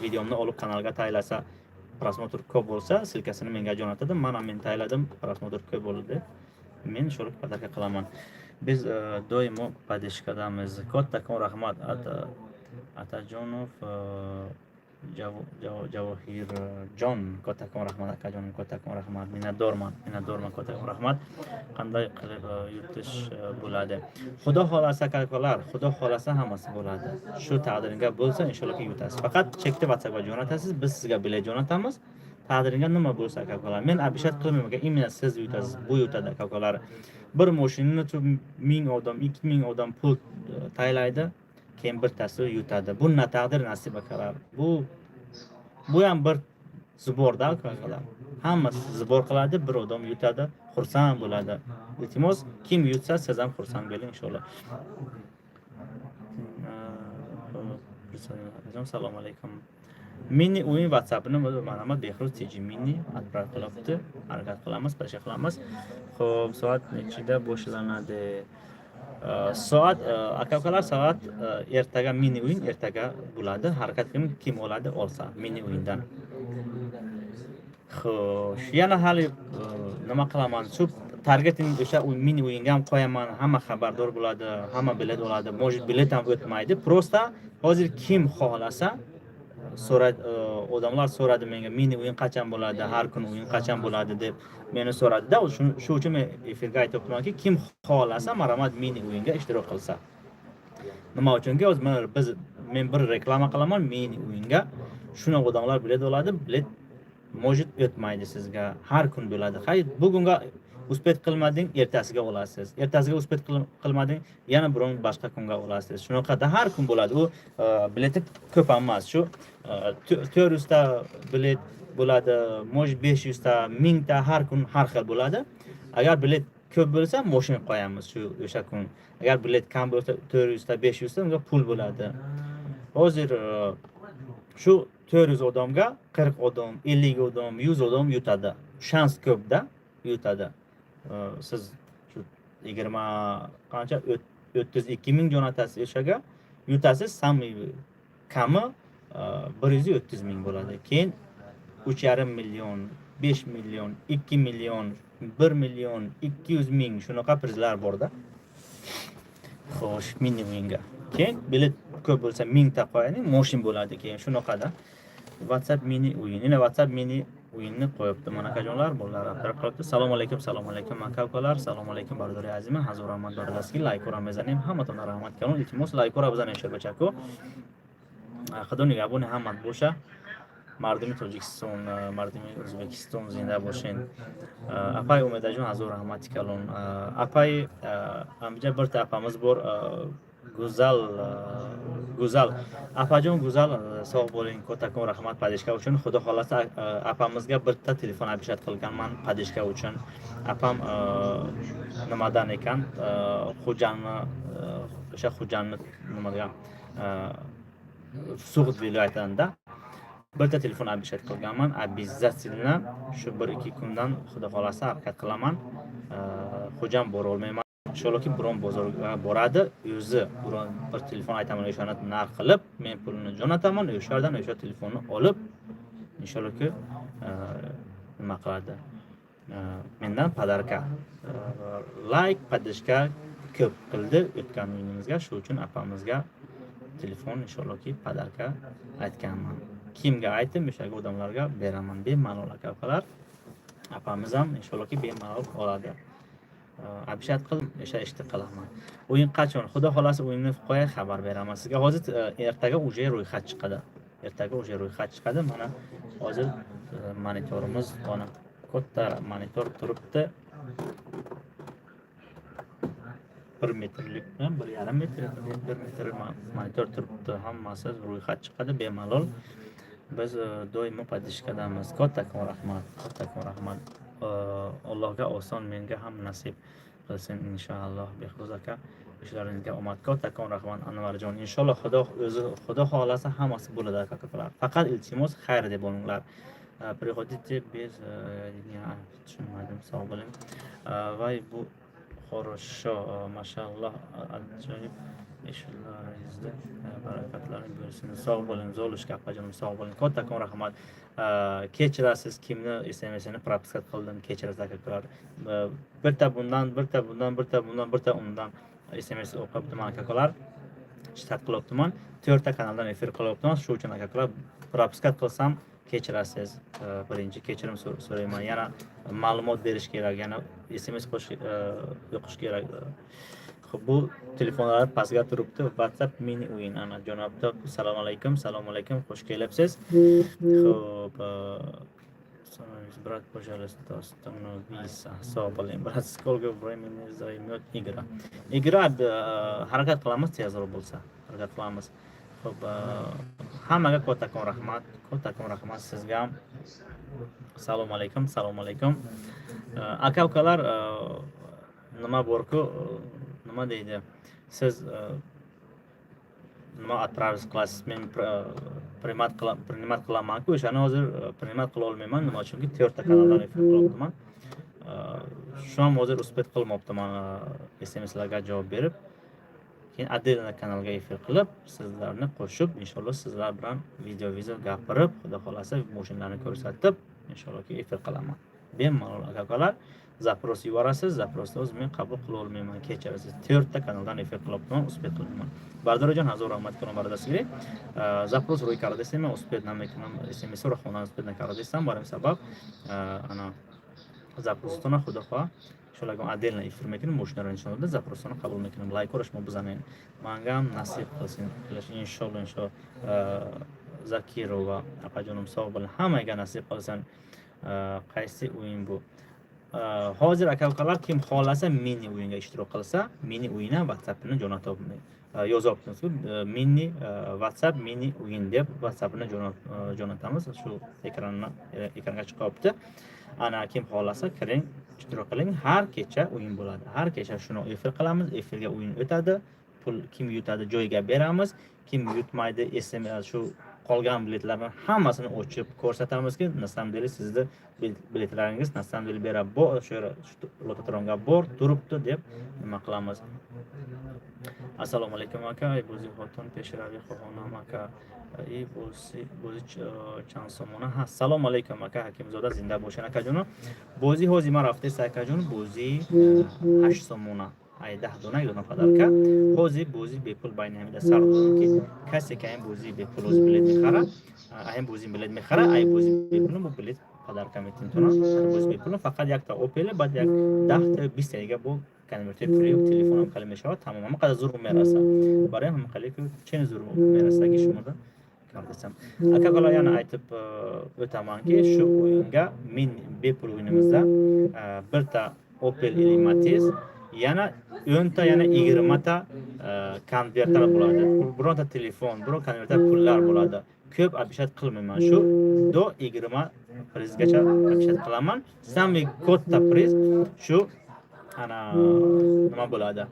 videomni olib kanalga taylasa, просмотр ko'p bo'lsa, ссылка sini menga jo'natadi, mana men tayladim, просмотр ko'p bo'ldi deb, men shu подарка qilaman. Biz doimo поддержка damiz. Kattakon rahmat, Atajonov Javohirjon, kattakon rahmat, akajonim, kattakon rahmat, minnatdorman, minnatdorman, kattakon rahmat. Qanday qilib yutish bo'ladi? Xudo xohlasa, akalar, xudo xohlasa, hammasi bo'ladi. Shu taqdiringga bo'lsa, inshaalloh yutasiz. Faqat chekni WhatsAppga jo'natasiz, biz sizga bilet jo'natamiz. Taqdiringga nima bo'lsa, aka ukalar, men обещать qilmayman, именно siz yutasiz, bu yutadi, aka ukalar. Bir mashinani 1000 odam, 2000 odam pul taylaydi, keyin bittasi yutadi. Bu na taqdir, nasib, akalar. Bu ham bir сбор da, akalar. Hammasi сбор qiladi, bir odam yutadi, xursand bo'ladi. Iltimos, kim yutsa, siz ham xursand bo'ling, inshaalloh. Assalomu alaykum. Mini o'yin WhatsAppini mana Behruz TG mini отправить qilyapti. Harakat qilamiz, поддержка qilamiz. Xo'p, soat nechida boshlanadi? Soat, aka ukalar, soat ertaga mini o'yin ertaga bo'ladi. Harakat qiling, kim oladi, olsa mini o'yindan. Xo'sh, yana hali nima qilaman? Shu Targeting o'sha mini o'yinga ham qo'yaman, hamma xabardor bo'ladi, hamma bilet oladi. Может, bilet ham o'tmaydi. Просто hozir kim xohlasa so'radi, odamlar so'radi menga, mini o'yin qachon bo'ladi, har kuni o'yin qachon bo'ladi deb meni so'radida. Shu uchun men efirga aytyapmanki, kim xohlasa, marhamat, mini o'yinga ishtirok qilsa. Nima uchunki, hozir mana men bir reklama qilaman mini o'yinga, shuni odamlar bilet oladi, bilet, может, o'tmaydi sizga, har kun bo'ladi. Hay, bugunga успеть qilmading, ertasiga olasiz, ertasiga успеть qilmading, yana biron boshqa kunga olasiz. Shunaqada har kun bo'ladi. U bileti ko'p ham emas, shu 400 ta bilet bo'ladi, может, 500 ta, 1000 ta, har kun har xil bo'ladi. Agar bilet ko'p bo'lsa, moshina qo'yamiz shu o'sha kun. Agar bilet kam bo'lsa, 400 ta, 500 ta, unga pul bo'ladi. Hozir shu 400 odamga 40 odam, 50 odam, 100 odam yutadi, shans ko'pda yutadi. Siz shu yigirma qancha, 32 000 jo'natasiz, o'shaga yutasiz, самый kami 130 000 bo'ladi. Keyin 3,5 million, 5 million, 2 million, 1 200 000, shunaqa prizlar borda. Xo'sh, mini o'yinga keyin bilet ko'p bo'lsa, 1000 ta qo'yadi, moshin bo'ladi keyin, shunaqada. WhatsApp mini o'yin, ina WhatsApp mini o'yinni qo'yibdi mana, akajonlar, bolalar abdurab qilibdi. Salom alaykum, salom alaykum, aka ukalar, salom alaykum, бародари азима. Ҳазор раҳмат, бародарски лайкора мезанем, ҳаматона раҳмат калон. Илтимос, лайкора бизанем, шербачаку. Худо нигаҳбони ҳамат боша. Мардуми Тоҷикистон, мардуми Ӯзбекистон, зинда бошен. Апаи Умедаҷон, ҳазор раҳмати калон. Апаи, амҷа бирта апамиз бор, Гузал, Гузал апаҷон, Гузал, соғ bo'ling, kattakon rahmat поддержка uchun. Xudo xohlasa, apamizga bitta telefon обещать qilganman поддержка uchun. Apam nimadan ekan, Xo'janni, o'sha Xo'janni, nima degan, Sug'd viloyatida bitta telefon обещать qilganman. Обязательно shu 1-2 kundan, xudo xohlasa, harakat qilaman. Xo'jand borolmayman, inshaallohki, biron bozorga boradi o'zi, biron bir telefon aytaman, o'shani narx qilib, men pulini jo'nataman, o'sha yerdan o'sha telefonni olib, inshaallohki, nima qiladi, mendan подарка, layk, поддержка ko'p qildi o'tgan o'yinimizga, shu uchun apamizga telefon, inshaallohki, подарка aytganman. Kimga aytdim, o'sha odamlarga beraman bemalol, aka ukalar. Apamiz ham, inshaallohki, bemalol oladi. Обещать qildim, o'sha ishni qilaman. O'yin qachon? Xudo xohlasa, o'yinni qo'yay, xabar beraman sizga. Hozir ertaga уже ro'yxat chiqadi, ertaga уже ro'yxat chiqadi. Mana hozir monitorimiz, mana katta monitor turibdi, 1 metrlik, 1,5 metr, 1 metr monitor turibdi. Hammasi ro'yxat chiqadi, bemalol. Biz doimo поддержка damiz. Kattakon rahmat, kattakon rahmat. Allohga oson, menga ham nasib qilsin, inshaalloh. Behruz aka, ishlaringizga omad. Kattakon rahmat, Anvarjon. Inshaalloh, xudo o'zi, xudo xohlasa, hammasi bo'ladi, aka ukalar. Faqat, iltimos, xayr deb olinglar. Приходите без дня, tushunmadim, sog' bo'ling. Voy, bu хорошо, mashalloh, ajoyib, ishlaringizda barakatlar bo'lsin. Sog' bo'ling, Zolushka opajonim, sog' bo'ling. Kattakon rahmat. Kechirasiz, kimni SMSini пропускать qildim, kechirasiz, aka ukalar. Bitta bundan, bitta bundan, bitta bundan, bitta undan SMS o'qibdiman, aka ukalar. Shtat qilyaptiman. To'rtta kanaldan efir qilyapman. Shu uchun, aka ukalar, пропускать qilsam, kechirasiz. Birinchi kechirim so'rayman. Yana ma'lumot berish kerak, yana SMS qo'shish, o'qish kerak. Xo'p, bu telefonlar pastga turibdi. WhatsApp mini o'yin ana jo'nabdi. Assalomu alaykum, assalomu alaykum, xush kelibsiz. Xo'p, брат, пожалуйста, остановись. Sog' bo'ling, брат. Сколько времени займет игра? Игра harakat qilamiz, tezroq bo'lsa. Harakat qilamiz. Xo'p, hammaga kattakon rahmat. Kattakon rahmat sizga ham. Assalomu alaykum, assalomu alaykum. Aka ukalar, nima borku, nima deydi? Siz nima отправить qilasiz, men принимать qilaman-ku, o'shani hozir принимать qila olmayman. Nima uchunki, to'rtta kanaldan efir qilyapman. Shu ham hozir успеть qilmabdiman SMSlarga javob berib. Keyin отдельно kanalga efir qilib, sizlarni qo'shib, inshaalloh, sizlar bilan video gapirib, xudo xohlasa, mashinalarni ko'rsatib, inshaallohki, efir qilaman. Bemalol, aka ukalar, запрос yuborasiz, запрос ni o'zim men qabul qila olmayman, kechirasiz. To'rtta kanaldan efir qilyapman, успеть qilmayman. Bardarojon, ҳазор раҳмат кунам бародарсире. Запрос рӯй кардастем, ман успеть намекунам, смсро хондан успеть накардастам. Бар ин сабаб ана запрос тона, худо хоҳа, иншоалло, ягон отдельно эфир мекунем, мошинаро нишон дода, запрос тона қабул мекунем. Лайкҳоро шумо бизанед, мангам насиб қилсин, иншолло, иншолло. Закирова апаҷонум, соғ bo'lin, ҳамага насиб qilsin. Qaysi o'yin bu hozir, aka ukalar? Kim xohlasa, mini o'yinga ishtirok qilsa, mini o'yinga WhatsAppini jo'natyapman, yozyapmiz, mini WhatsApp, mini o'yin deb WhatsAppini jo'natamiz. Shu ekranni, ekranga chiqyapti. Ana, kim xohlasa, kiring, ishtirok qiling. Har kecha o'yin bo'ladi, har kecha shuni efir qilamiz, efirga o'yin o'tadi. Pul kim yutadi, joyiga beramiz, kim yutmaydi, SMS shu qolgan biletlarni hammasini ochib ko'rsatamizki, на самом деле sizni biletlaringiz на самом деле bera bor, shu lototronga bor turibdi deb nima qilamiz. Assalomu alaykum, aka. Ай, бози хотун пешравӣ хоҳонам, ака. И бози чанд сомона ҳа? Салому алайкум, ака Ҳакимзода, зинда бошен, акаҷоно. Бозӣ ҳози ман рафтест, акаҷон, бозӣ 8 сомона, ай 10 дона як дона подарка. Ҳозир бозӣ бепул байни ҳамида сар дорам, ки касе ки айн бозии бепул ҳозир билет мехара, айн бозӣ билет мехара, ай бозӣ бепул бо билет подарка метим тона. Бози бепул фақат якта Опел, баъд як 10-та, 20-та дига бо конвертои пулӣ, телефонам хеле мешавад, тамом. Ҳама қадар зур мераса, барои ҳама хеле чен зур мерасаги шумода кардасам. Ака gola yana aytib o'tamanki, shu o'yinga men bepul o'yinimizda birta Opel или Matiz, yana 10 ta, yana 20 ta konvertlar bo'ladi, bironta telefon, biron konvertlar, pullar bo'ladi. Ko'p обещать qilmayman, shu до 20 prizgacha обещать qilaman. Самый katta priz shu ana nima bo'ladi,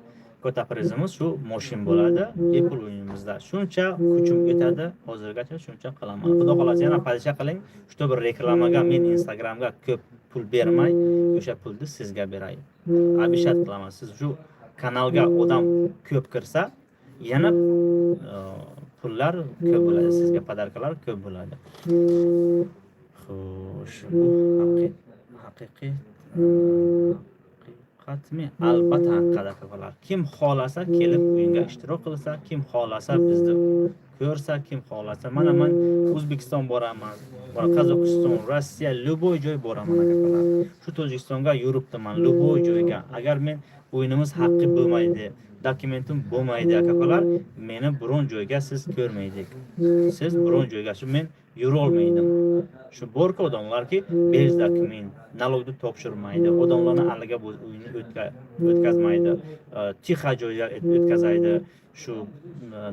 katta prizimiz shu moshin bo'ladi bepul o'yinimizda. Shuncha kuchim yetadi, hozirgacha shuncha qilaman. Xudo xohlasa, yana поддержка qiling, чтобы reklamaga men Instagramga ko'p pul bermay, o'sha pulni sizga beray. Обещать qilaman, siz shu kanalga odam ko'p kirsa, yana pullar ko'p bo'ladi, sizga подарка lar ko'p bo'ladi. Xo'sh, bu haqiqiy haqiqatmi? Albatta haqiqat, akalar. Kim xohlasa, kelib o'yinga ishtirok qilsa, kim xohlasa, bizni ko'rsa, kim xohlasa. Mana man O'zbekiston boraman, Qozog'iston, Rossiya, любой joy boraman, akalar. Shu Tojikistonga yuribdiman, любой joyga. Agar men o'yinimiz haqqi bo'lmaydi, dokumentim bo'lmaydi, akalar, meni biron joyga siz ko'rmaydik. Siz biron joyga shu men yurolmaydim. Shu borku odamlarki, без документ, налог ni topshirmaydi, odamlarni aliga o'yinni o'tkazmaydi, тихо joyga o'tkazaydi, shu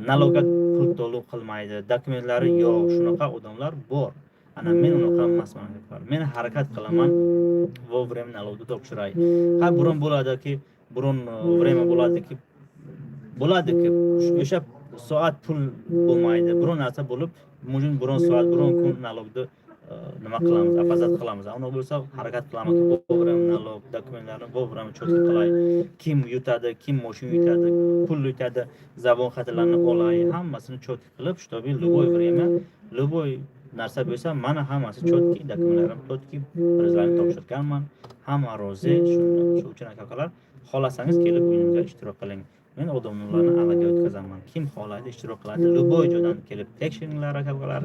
налог ga pul to'lov qilmaydi, dokumentlari yo'q, shunaqa odamlar bor. Ana men unaqa emasman. Men harakat qilaman вовремя налог ni topshiray. Ha, burun bo'ladiki, burun время bo'ladiki, o'sha soat pul bo'lmaydi, biron narsa bo'lib, mumkin biron soat, biron kun налог ni nima qilamiz, опоздать qilamiz. Unda bo'lsa, harakat qilaman, вовремя налог, dokumentlarni вовремя четко qilay. Kim yutadi, kim moshin yutadi, pul yutadi, zabon xatlarni olay, hammasini четко qilib, чтобы любой время, любой narsa bo'lsa, mana hammasi четкий, dokumentlarim четкий, prizlarni topshirganman, hamma rozi. Shu uchun, aka ukalar, xohlasangiz, kelib o'yinimizga ishtirok qiling. Men odamlarni aloqaga o'tkazaman. Kim xohlaydi, ishtirok qiladi, любой joydan kelib tekshiringlar, aka ukalar.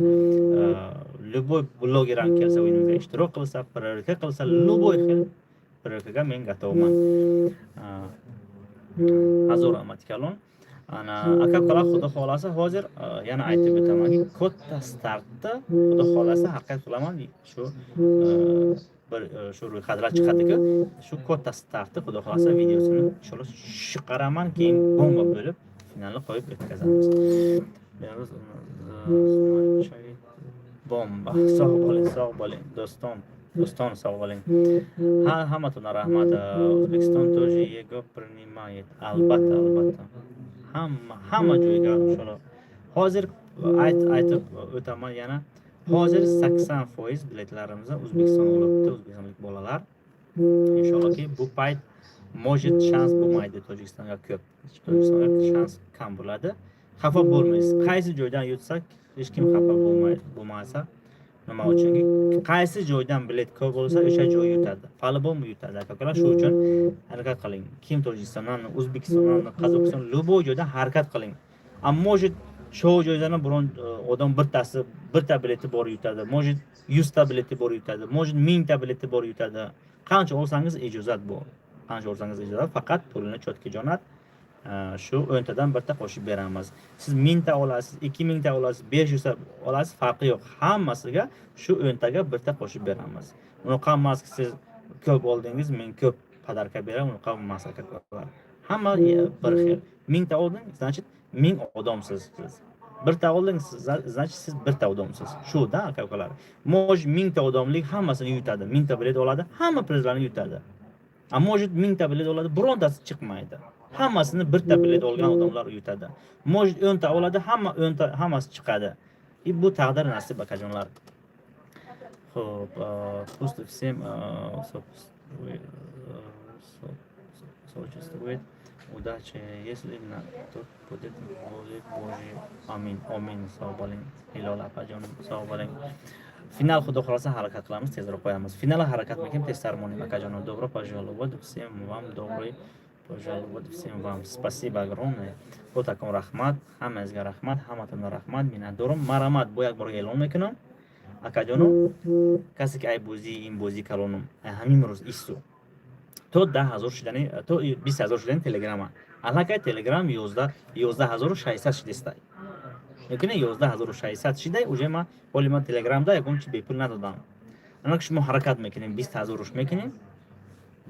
Любой bloger ham kelsa, o'yinimizga ishtirok qilsa, проверка qilsa, любой xil проверка ga men готов man. Ҳазор rahmat, kalon. Ana, aka ukalar, xudo xohlasa, hozir yana aytib o'tamanki, katta startda, xudo xohlasa, harakat qilaman, shu bir shu ro'yxatlar chiqadiku, shu katta startni, xudo xohlasa, videosini inshaalloh chiqaraman, keyin bomba bo'lib finalni qo'yib o'tkazamiz. Bomba. Sog' bo'ling, sog' bo'ling, do'stom, do'ston, sog' bo'ling. Ha, hammatuna rahmat. O'zbekiston тоже его принимает. Albatta, albatta, hamma joyga inshaalloh. Hozir aytib o'taman yana, hozir 80% biletlarimizni O'zbekiston olibdi, o'zbekistonlik bolalar. Inshaallohki, bu payt может shans bo'lmaydi Tojikistonga ko'p, Tojikistonga shans kam bo'ladi. Xafa bo'lmaysiz, qaysi joydan yutsak, hech kim xafa bo'lmaydi, bo'lmasa. Nima uchunki, qaysi joydan bilet ko'p bo'lsa, o'sha joy yutadi, по-любому yutadi, aka ukalar. Shu uchun harakat qiling. Kim Tojikistondan, O'zbekistondan, Qozog'iston, любой joydan harakat qiling. А может, shu joydan ham biron odam birtasi, birta bileti bor yutadi, может, 100 ta bileti bor yutadi, может, 1000 ta bileti bor yutadi. Qancha olsangiz, ijozat bor, qancha olsangiz, ijozat, faqat pulini чётко jo'nat. Shu 10 tadan birta qo'shib beramiz. Siz 1000 ta olasiz, 2000 ta olasiz, 500 ta olasiz, farqi yo'q, hammasiga shu 10 taga birta qo'shib beramiz. Unaqa emaski, siz ko'p oldingiz, men ko'p подарка beraman, unaqa emas, aka ukalar. Hamma bir xil. 1000 ta olding, значит, 1000 odamsiz. Siz birta olding, значит, siz birta odamsiz shu-da, aka ukalar. Может, 1000 ta odamlik hammasini yutadi, 1000 ta bilet oladi, hamma prizlarni yutadi. А может, 1000 ta bilet oladi, birontasi chiqmaydi, hammasini birta bilet olgan odamlar yutadi. Может, 10 ta oladi, hamma 10 ta, hammasi chiqadi. И bu taqdir, nasib, akajonlar. Xo'p, пусть всем сочувствует удачи, если на то будет воля Божья. Amin, amin. Sog' bo'ling, Hilol opajonim, sog' bo'ling. Final, xudo xohlasa, harakat qilamiz, tezroq qo'yamiz. Final harakat qilib, tez tarmonim, akajonim. Добро пожаловать всем вам, добрый пожаловать всем вам. Спасибо огромное. Kattakon rahmat, hammangizga rahmat, hammatonga rahmat, minnatdorim. Marhamat, bu як бор e'lon мекунам. Акаҷоном, касе ки ай бозии ин бозии калоном, ай ҳамин рӯз исту то 10 000 шудани, то 20 000 шудани телеграма, аллакай телеграм 11 600 шидистай. Мекуне, 11 600 шидай уже. Ма ҳоли ман телеграмда ягон чи бепул надодам. Анак шумо ҳаракат мекунем, 20 000 руш мекунем.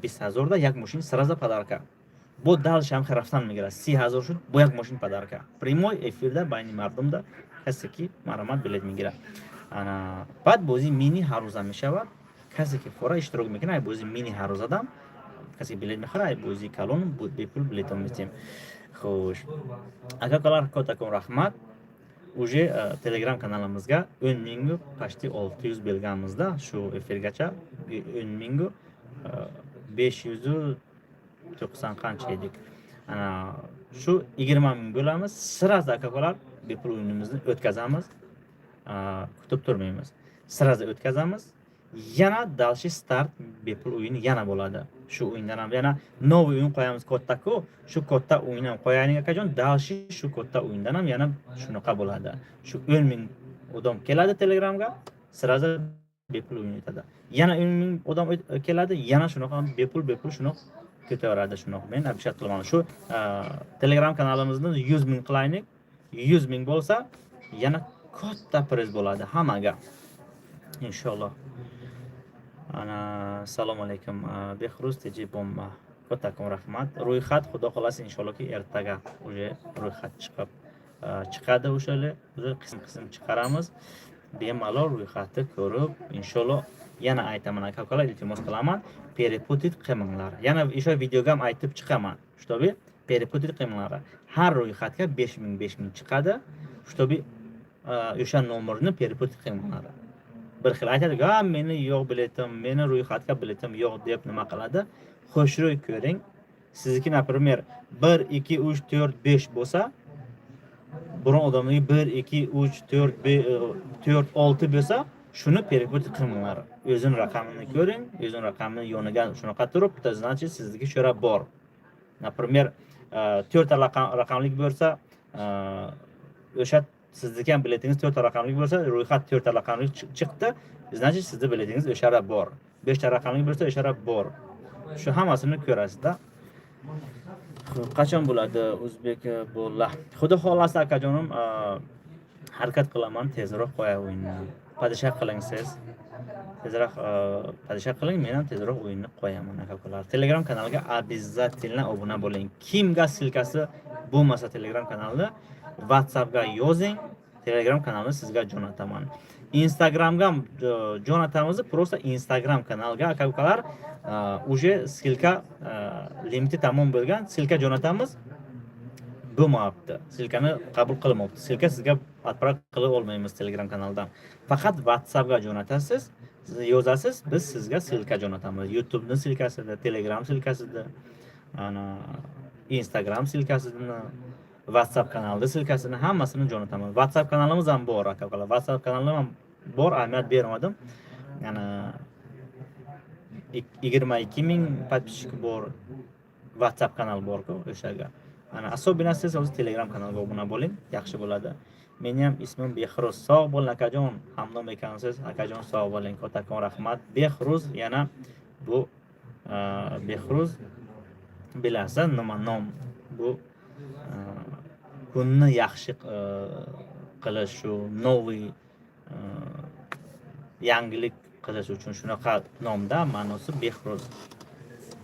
20 000 да як мошин сразу подарка. Бо дальше ҳам рафтан мегирад. 30 000 шуд, бо як мошин подарка. Прямой эфирда, байни мардумда, касе ки, марҳамат, билет мегирад. Ана баъд бозии мини ҳаррӯза мешавад. Касе ки фора иштирок мекунад, ай бозии мини ҳаррӯзадам, касе билет мехарад, ай бозии калон бепул билетон метиҳем. Хуш, ака ukalar, kattakon rahmat. Уже telegram kanalimizga 10 000 почти 600 bo'lganmizda shu efirgacha. 10 000 590 qancha edik. Ana shu 20 000 bo'lamiz сразу, aka ukalar. Bepul o'yinimizni o'tkazamiz, kutib turmaymiz, сразу o'tkazamiz. Yana дальше старт bepul o'yin yana bo'ladi. Shu o'yindan ham yana новый o'yin qo'yamiz, kattaku. Shu katta o'yin ham qo'yaylik, akajon. Дальше shu katta o'yindan ham yana shunaqa bo'ladi. Shu 10 000 odam keladi telegramga, сразу bepul o'yin o'tadi. Yana 10 000 odam keladi, yana shunaqa bepul shunaqa ketaveradi. Shunaqa men обещать qilaman. Shu telegram kanalimizni 100 000 qilaylik. 100 000 bo'lsa, yana katta priz bo'ladi hammaga, inshaalloh. Ana, assalomu alaykum, Behruz TJ bomba, kattakon rahmat. Ro'yxat, xudo xohlasa, inshaallohki, ertaga уже ro'yxat chiqib chiqadi. O'shali уже qism qism chiqaramiz, bemalol ro'yxatni ko'rib, inshaalloh. Yana aytaman, aka ukalar, iltimos qilaman, перепутать qilmanglar. Yana o'sha videoga ham aytib chiqaman, чтобы перепутать qilmanglar. Har ro'yxatga 5000, 5000 chiqadi, чтобы o'sha nomerni перепутать qilmanglar. Bir xil aytadi, ha, meni yo'q biletim, meni ro'yxatga biletim yo'q, deb nima qiladi. Xushro'y ko'ring. Sizniki, например, bir, ikki, uch, to'rt, besh bo'lsa, biron odamniki bir, ikki, uch, to'rt, to'rt, olti bo'lsa, shuni перепутать qilmanglar. O'zini raqamini ko'ring, o'zini raqamini yoniga shunaqa turibdi, значит, sizniki sho'ra bor. Например, to'rtta raqamlik bo'lsa, o'sha sizniki ham biletingiz to'rtta raqamli bo'lsa, ro'yxat to'rtta raqamli chiqdi, значит, sizni biletingiz o'shara bor. Beshta raqamli bo'lsa, o'shara bor. Shu hammasini ko'rasizda. Xo'p, qachon bo'ladi o'zbek bola? Xudo xohlasa, akajonim, harakat qilaman tezroq qo'yay o'yinni. Поддержка qiling siz. Tezroq поддержка qiling, men ham tezroq o'yinni qo'yaman, aka ukalar. Telegram kanaliga обязательно obuna bo'ling. Kimga ссылка si bo'lmasa Telegram kanalida, WhatsAppga yozing, Telegram kanalini sizga jo'nataman. Instagramga ham jo'natamiz, просто Instagram kanalga, aka ukalar, уже ссылка limiti tamom bo'lgan, ссылка jo'natamiz, bo'lmayapti. Ссылка ni qabul qilmayapti. Ссылка sizga отправка qila olmaymiz Telegram kanalidan. Faqat WhatsAppga jo'natasiz, siz yozasiz, biz sizga ссылка jo'natamiz. YouTube'ni ссылка sida, Telegram ссылка sida, ana Instagram ссылка sini, WhatsApp kanalida ссылка sini, hammasini jo'nataman. WhatsApp kanalimiz ham bor, aka ukalar. WhatsApp kanalim ham Bor, ahamiyat bermadim. Yana 22 000 подписчик bor, WhatsApp kanal borku, o'shaga. Ana, особенно siz o'zi Telegram kanalga obuna bo'ling, yaxshi bo'ladi. Meni ham ismim Behruz. Sog' bo'ling, akajon, hamdam ekansiz, akajon, sog' bo'ling, kattakon rahmat. Behruz, yana bu Behruz, bilasiz nima nom bu, kunni yaxshi qilish, shu новый yangilik qilish uchun shunaqa nomda ma'nosi Behruz.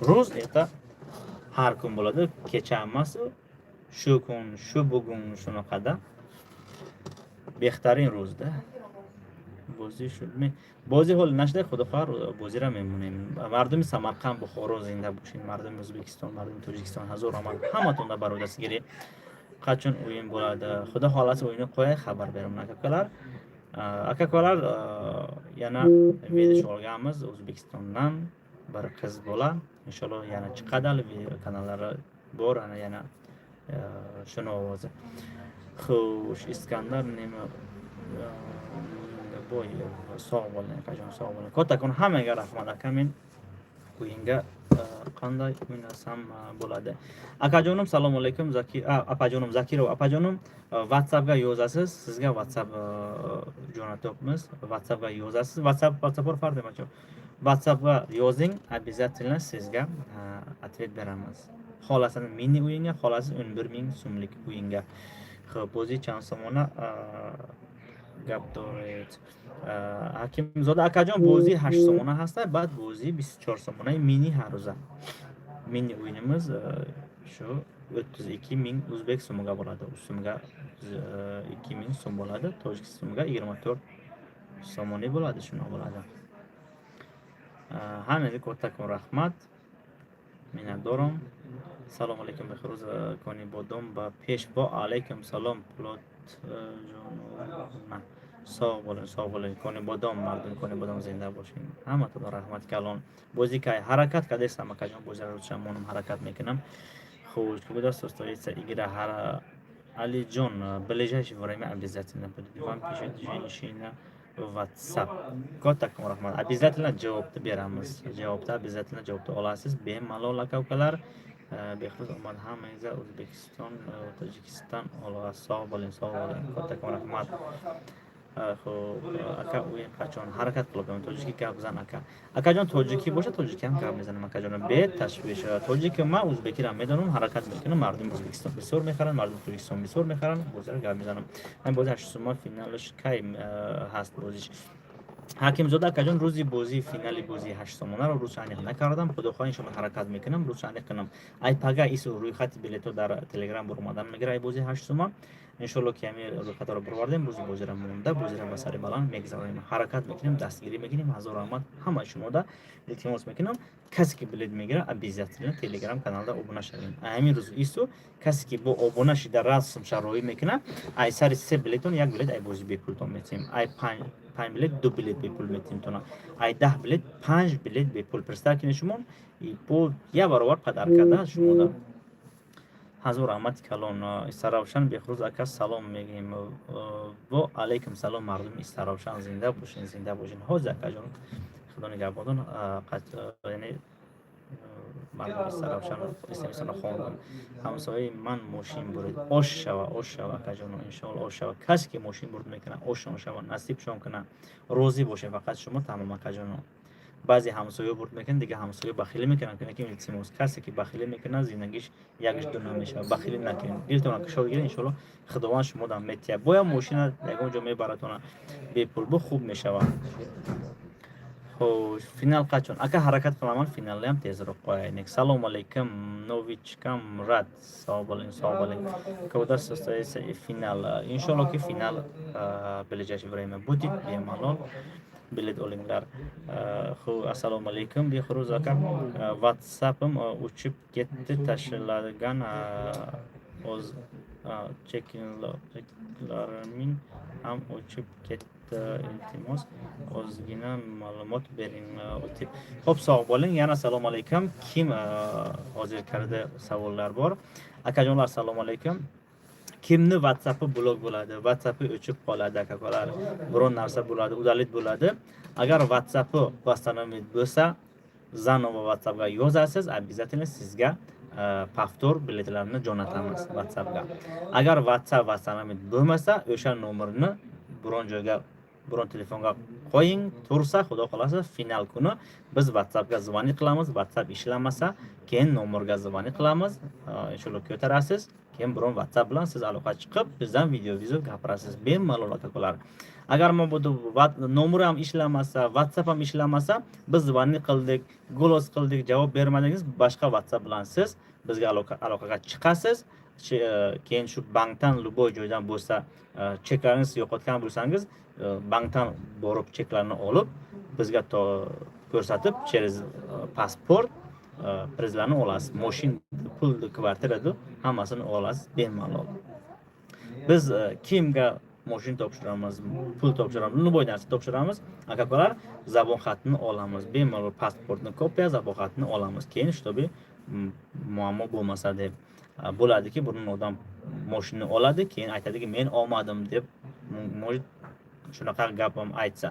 Ruz это har kun bo'ladi, kecha emas, shu kun, shu bugun, shunaqada беҳтарин рӯзда. Бозӣ шуд, бозӣ ҳол нашуда, худо хоҳар, бозиро мемонем. Мардуми Самарқанд, Бухоро, зинда бошед. Мардуми Ӯзбекистон, мардуми Тоҷикистон, ҳазор раҳмат ҳаматонда. Бародарсигирӣ, qachon o'yin bo'ladi? Xudo xohlasa, o'yinni qo'yay, xabar beraman, aka ukalar. Aka ukalar, yana ведущий olganmiz O'zbekistondan, bir qiz bola. Inshaalloh, yana chiqadi hali, kanallari bor, ana yana shuni ovozi. Xo'sh, Iskandar nima boy, sog' bo'ling, akajon, sog' bo'ling. Kattakon hammaga rahmat, aka. Men o'yinga qanday o'ynasam bo'ladi? Akajonim, assalomu alaykum. Zakir apajonim, Zakirov apajonim, WhatsAppga yozasiz, sizga WhatsApp jo'natyapmiz. WhatsAppga yozasiz, WhatsApp bor, farq aka. WhatsAppga yozing, обязательно sizga ответ beramiz. Xohlasani mini o'yinga, xohlasa 11 000 so'mlik o'yinga. Xo'p, бозӣ чанд сомона гап доред? Ҳакимзода акаҷон, бозӣ 8 сомона ҳаста, баъд бозии 24 сомонаи мини ҳаррӯза. Мини o'yinimiz shu 32 000 o'zbek so'miga bo'ladi. So'mga 2000 so'm bo'ladi, tojik so'miga 24 somoniy bo'ladi, shunaqa bo'ladi. Hammaga kattakon rahmat, minnatdorim. Салому алайкум, Беҳрӯз, Конибодом ба пеш. Во алайкум салом, Пулот ҷонона, sog' bo'ling, sog' bo'ling. Конибодом, мардуми Конибодом, зинда бошед, ҳаматон раҳмат калон. Бозӣ кай? Ҳаракат кардастам, акаҷон, бозиро рӯзша монам, ҳаракат мекунам. Хуш, когда состоится игра? Алиҷон, ближайшее время обязательно будет. Вам пишет женщина в WhatsApp. Kattakon rahmat, обязательно javobni beramiz, javobni обязательно, javobni olasiz bemalol, aka ukalar. Behruz, omad hammangizga, O'zbekiston, Tojikiston olg'a. Sog' bo'ling, sog' bo'ling, kattakon rahmat. Xo'p, aka, o'yin qachon? Harakat qilyapman. Tojikӣ gap zan, aka. Akajon, tojикӣ бошад, тоҷикӣ ҳам гап мезанам, акаҷонам, беташвиш. Тоҷики ман, ӯзбекиро медонам, ҳаракат мекунам. Мардуми Ӯзбекистон бисёр мехаранд, мардуми Тоҷикистон бисёр мехаранд, бозиро гап мезанам. Ҳамин бози 8 сума финалаш кай ҳаст бозиш? Ҳакимзода акаҷон, рӯзи бозии финали бозии 8 сомонаро рӯз аниқ накардам. Худохоҳ, иншоалло, ҳаракат мекунам, рӯз аниқ кунам. Ай пага ису рӯйхати билетҳо дар Телеграм буромадан мегирад, ай бозии 8 сума. Иншоалло, ки ҳамин рӯйхатҳоро бировардем, рӯзи бозиро монда, бозиро ба сари баланд мегзаронем. Ҳаракат мекунем, дастгирӣ мекунем. Ҳазор раҳмат ҳамаи шумода. Илтимос мекунам, касе ки билет мегирад, обязательно Телеграм каналда обуна шавем. Ҳамин рӯз ису касе ки бо обуна шида расм шароӣ мекунад, ай сари се билетон як билет ай бози бепултон метиҳем, ай панҷ билет ду билет бепул метиҳем тона, ай 10 билет панҷ билет бепул. Представь кунед, шумо бо як баробар подарка да шумода. Ҳазор раҳмати калон. Истаравшан, Беҳрӯз ака, салом мегӯем. Во алайкум салом, мардуми Истаравшан, зинда бошен, зинда бошен. Ҳозир, акаҷон, худо нигаҳбонтон, яъне мардуми Истаравшан смсро хондам. Ҳамсояи ман мошин бурид, ош шава, ош шава, акаҷоно, иншоалло, ош шава. Касе ки мошин бурд мекунад, ошон шава, насибшон кунад, розӣ бошед фақат шумо, тамом, акаҷоно. Баъзе ҳамсоё бурд мекунад, дига ҳамсоё бахилӣ мекунад. Ки илтимос, касе ки бахилӣ мекунад, зиндагиш якш ду намешавад. Бахилӣ накунед, дилтона кушод гиред, иншоалло, Худованд шумодам метиҳад. Бояд мошина ягон ҷо мебаратона бепул, бо хуб мешавад. Хош, финал қачон, ака? Ҳаракат қиламан, финалиам тезроқ қояйник. Салому алайкум, новичкам рад. Сог болин, сог болин. Когда состоится финал? Иншоалло, ки финал ближайшее время будет, бемалол билет olinglar. Xo, assalomu alaykum, Behruz aka. WhatsAppim o'chib ketdi, tashlagan o'z cheklariming ham o'chib ketdi, iltimos, ozgina ma'lumot bering deb. Xo'p, sog' bo'ling. Yana assalomu alaykum. Kim hozir kirdi, savollar bor. Akajonlar, assalomu alaykum. Kimni WhatsAppi blok bo'ladi, WhatsAppi o'chib qoladi, aka-ukalar, biron narsa bo'ladi, удалить bo'ladi. Agar WhatsAppi восстановить bo'lsa, заново WhatsAppga yozasiz, обязательно sizga повтор biletlarni jo'natamiz WhatsAppga. Agar WhatsApp восстановить bo'lmasa, o'sha nomerni biron joyga, biron telefonga qo'ying, tursa, xudo xohlasa, final kuni biz WhatsAppga звонить qilamiz. WhatsApp ishlamasa, keyin nomerga звонить qilamiz, inshaalloh ko'tarasiz. Keyin biron WhatsApp bilan siz aloqa chiqib, bizdan video vizyo gapirasiz bemalol, aka-ukalar. Agar mabodo nomer ham ishlamasa, WhatsApp ham ishlamasa, biz звонить qildik, голос qildik, javob bermadingiz, boshqa WhatsApp bilan siz bizga aloqaga chiqasiz. Keyin shu bankdan, любой joydan bo'lsa, cheklaringizni yo'qotgan bo'lsangiz, bankdan borib cheklarni olib, bizga ko'rsatib, через pasport prizlarni olasiz. Moshin, pulni, kvartirani, hammasini olasiz bemalol. Biz kimga moshin topshiramiz, pul topshiramiz, любой narsa topshiramiz, aka ukalar, zabon xatini olamiz bemalol, pasportni kopiya, zabon xatini olamiz keyin, чтобы muammo bo'lmasa deb. Bo'ladiki, burun odam moshinani oladi, keyin aytadiki, men olmadim deb, может, shunaqa gap ham aytsa,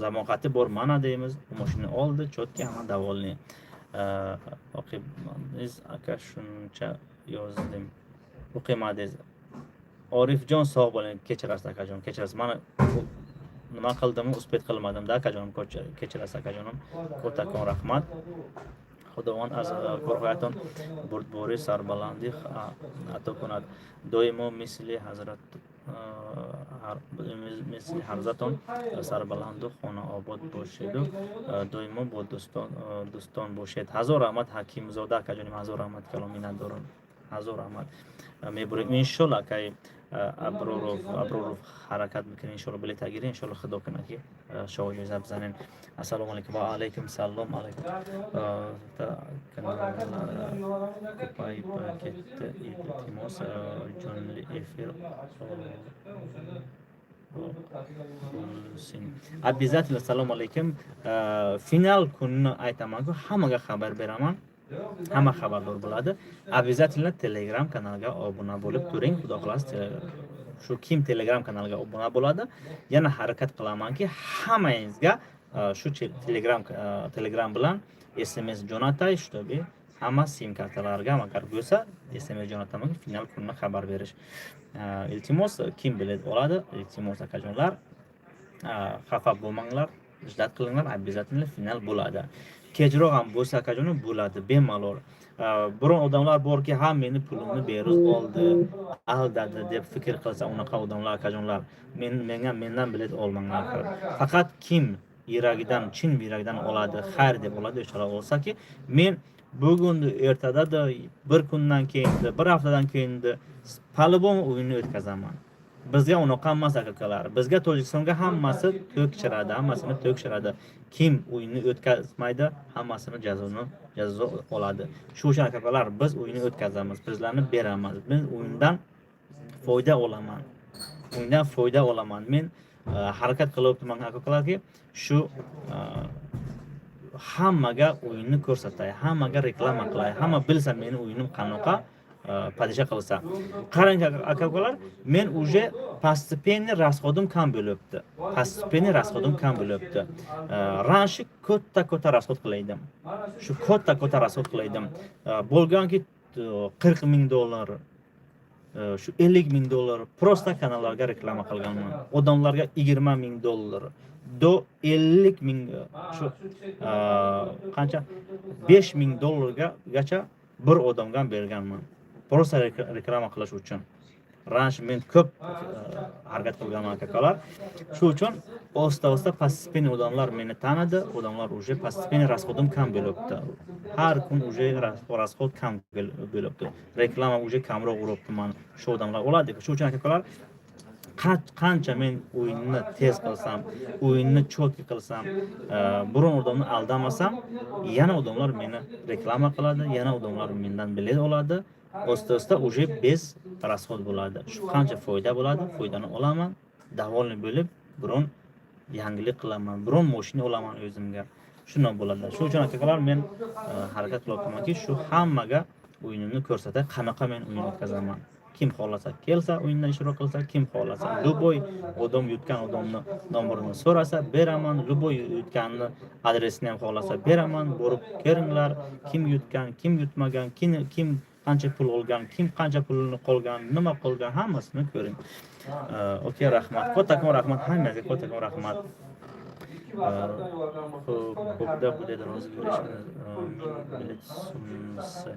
zabon xati bor, mana deymiz, moshinani oldi, четкий, hamma довольный. O'qiymadingiz, aka, shuncha yozdim, o'qimadingiz. Orifjon, sog' bo'ling, kechirasiz, akajon, kechirasiz. Mana nima qildimu, успеть qilmadimda, akajonim, kechirasiz, akajonim, kattakon rahmat. Худованд аз корҳоятон бурдборӣ, сарбаландӣ ато кунад. Доимо мисли ҳазрат, мисли ҳарзатон сарбаланду хонаобод бошеду доимо бо дӯстон бошед. Ҳазор раҳмат, Ҳакимзода акаҷоним, ҳазор раҳмат, калом миннатдорам, ҳазор раҳмат. Мебурем, иншолло, акай Аброров, Аброров, ҳаракат мекунем, иншолло, билетагирӣ, иншолло, худо кунад, ки шоҳ ҷоиза бизанем. Ассалому алайкум. Ва алайкум салом. Алайкум. Ko'payib ketdi, iltimos, jonli efir bo'lsin обязательно. Assalomu alaykum. Final kunini aytamanku, hammaga xabar beraman, hamma xabardor bo'ladi. Обязательно Telegram kanaliga obuna bo'lib turing, xudo xohlasa. Shu kim Telegram kanaliga obuna bo'ladi, yana harakat qilamanki, hammangizga shu Telegram bilan SMS jo'natay, чтобы hamma sim kartalarga agar bo'lsa, SMS jo'nataman, final kunini xabar berish. Iltimos, kim bilet oladi, iltimos, akajonlar, xafa bo'lmanglar, ждать qilinglar, обязательно final bo'ladi, kechroq ham bo'lsa, akajonim, bo'ladi bemalol. Biron odamlar borki, ha, meni pulimni Beruz oldi, aldadi deb fikr qilsa, unaqa odamlar, akajonlar, men menga mendan bilet olmanglar. Faqat kim yuragidan, chin yuragidan oladi, xayr deb oladi, o'shalar olsaki, men bugun, ertada, bir kundan keyin, bir haftadan keyin по-любому o'yinni o'tkazaman. Bizga unaqa emas, aka-ukalar, bizga, Tojikistonga hammasi tekshiradi, hammasini tekshiradi. Kim o'yinni o'tkazmaydi, hammasini jazo oladi. Shu uchun, aka-ukalar, biz o'yinni o'tkazamiz, prizlarni beramiz. Men o'yindan foyda olaman, o'yindan foyda olaman. Men harakat qilyapman, aka-ukalarki, shu hammaga o'yinni ko'rsatay, hammaga reklama qilay, hamma bilsa meni o'yinim qanaqa, поддержка qilsa. Qarang, aka ukalar, men уже постепенный расход im kam bo'lyapti, постепенный расход im kam bo'lyapti. Раньше katta katta расход qilaydim, shu katta katta расход qilaydim. Bo'lganki 40 ming dollar, shu 50 ming dollar просто kanallarga reklama qilganman, odamlarga 20 ming dollar до 50 ming, shu qancha, 5 ming dollargacha bir odamga berganman просто reklama qilish uchun. Раньше men ko'p harakat qilganman, aka-ukalar. Shu uchun оста оста, постепенно odamlar meni tanidi, odamlar уже постепенно расход im kam bo'lyapti, har kun уже расход kam bo'lyapti, reklama уже kamroq uryaptiman, shu odamlar oladi. Shu uchun, aka-ukalar, qancha men o'yinni tez qilsam, o'yinni четкий qilsam, biron odamni aldamasam, yana odamlar meni reklama qiladi, yana odamlar mendan bilet oladi, оста оста уже без расход bo'ladi. Shu qancha foyda bo'ladi, foydani olaman, довольный bo'lib, biron yangilik qilaman, biron moshina olaman o'zimga, shundan bo'ladi. Shu uchun, aka-ukalar, men harakat qilyapmanki, shu hammaga o'yinimni ko'rsatay, qanaqa men o'yin o'tkazaman. Kim xohlasa kelsa, o'yinda ishtirok qilsa, kim xohlasa, любой odam yutgan odamni nomerini so'rasa, beraman. Любой yutganni adresini ham xohlasa beraman. Borib ko'ringlar, kim yutgan, kim yutmagan, kim qancha pul olgan, kim qancha pulini qolgan, nima qilgan, hammasini ko'ring. Okey, rahmat. Kattakon rahmat hammangizga, kattakon rahmat. Xo'p, когда будет розыгрыш 1000 bilet summasi?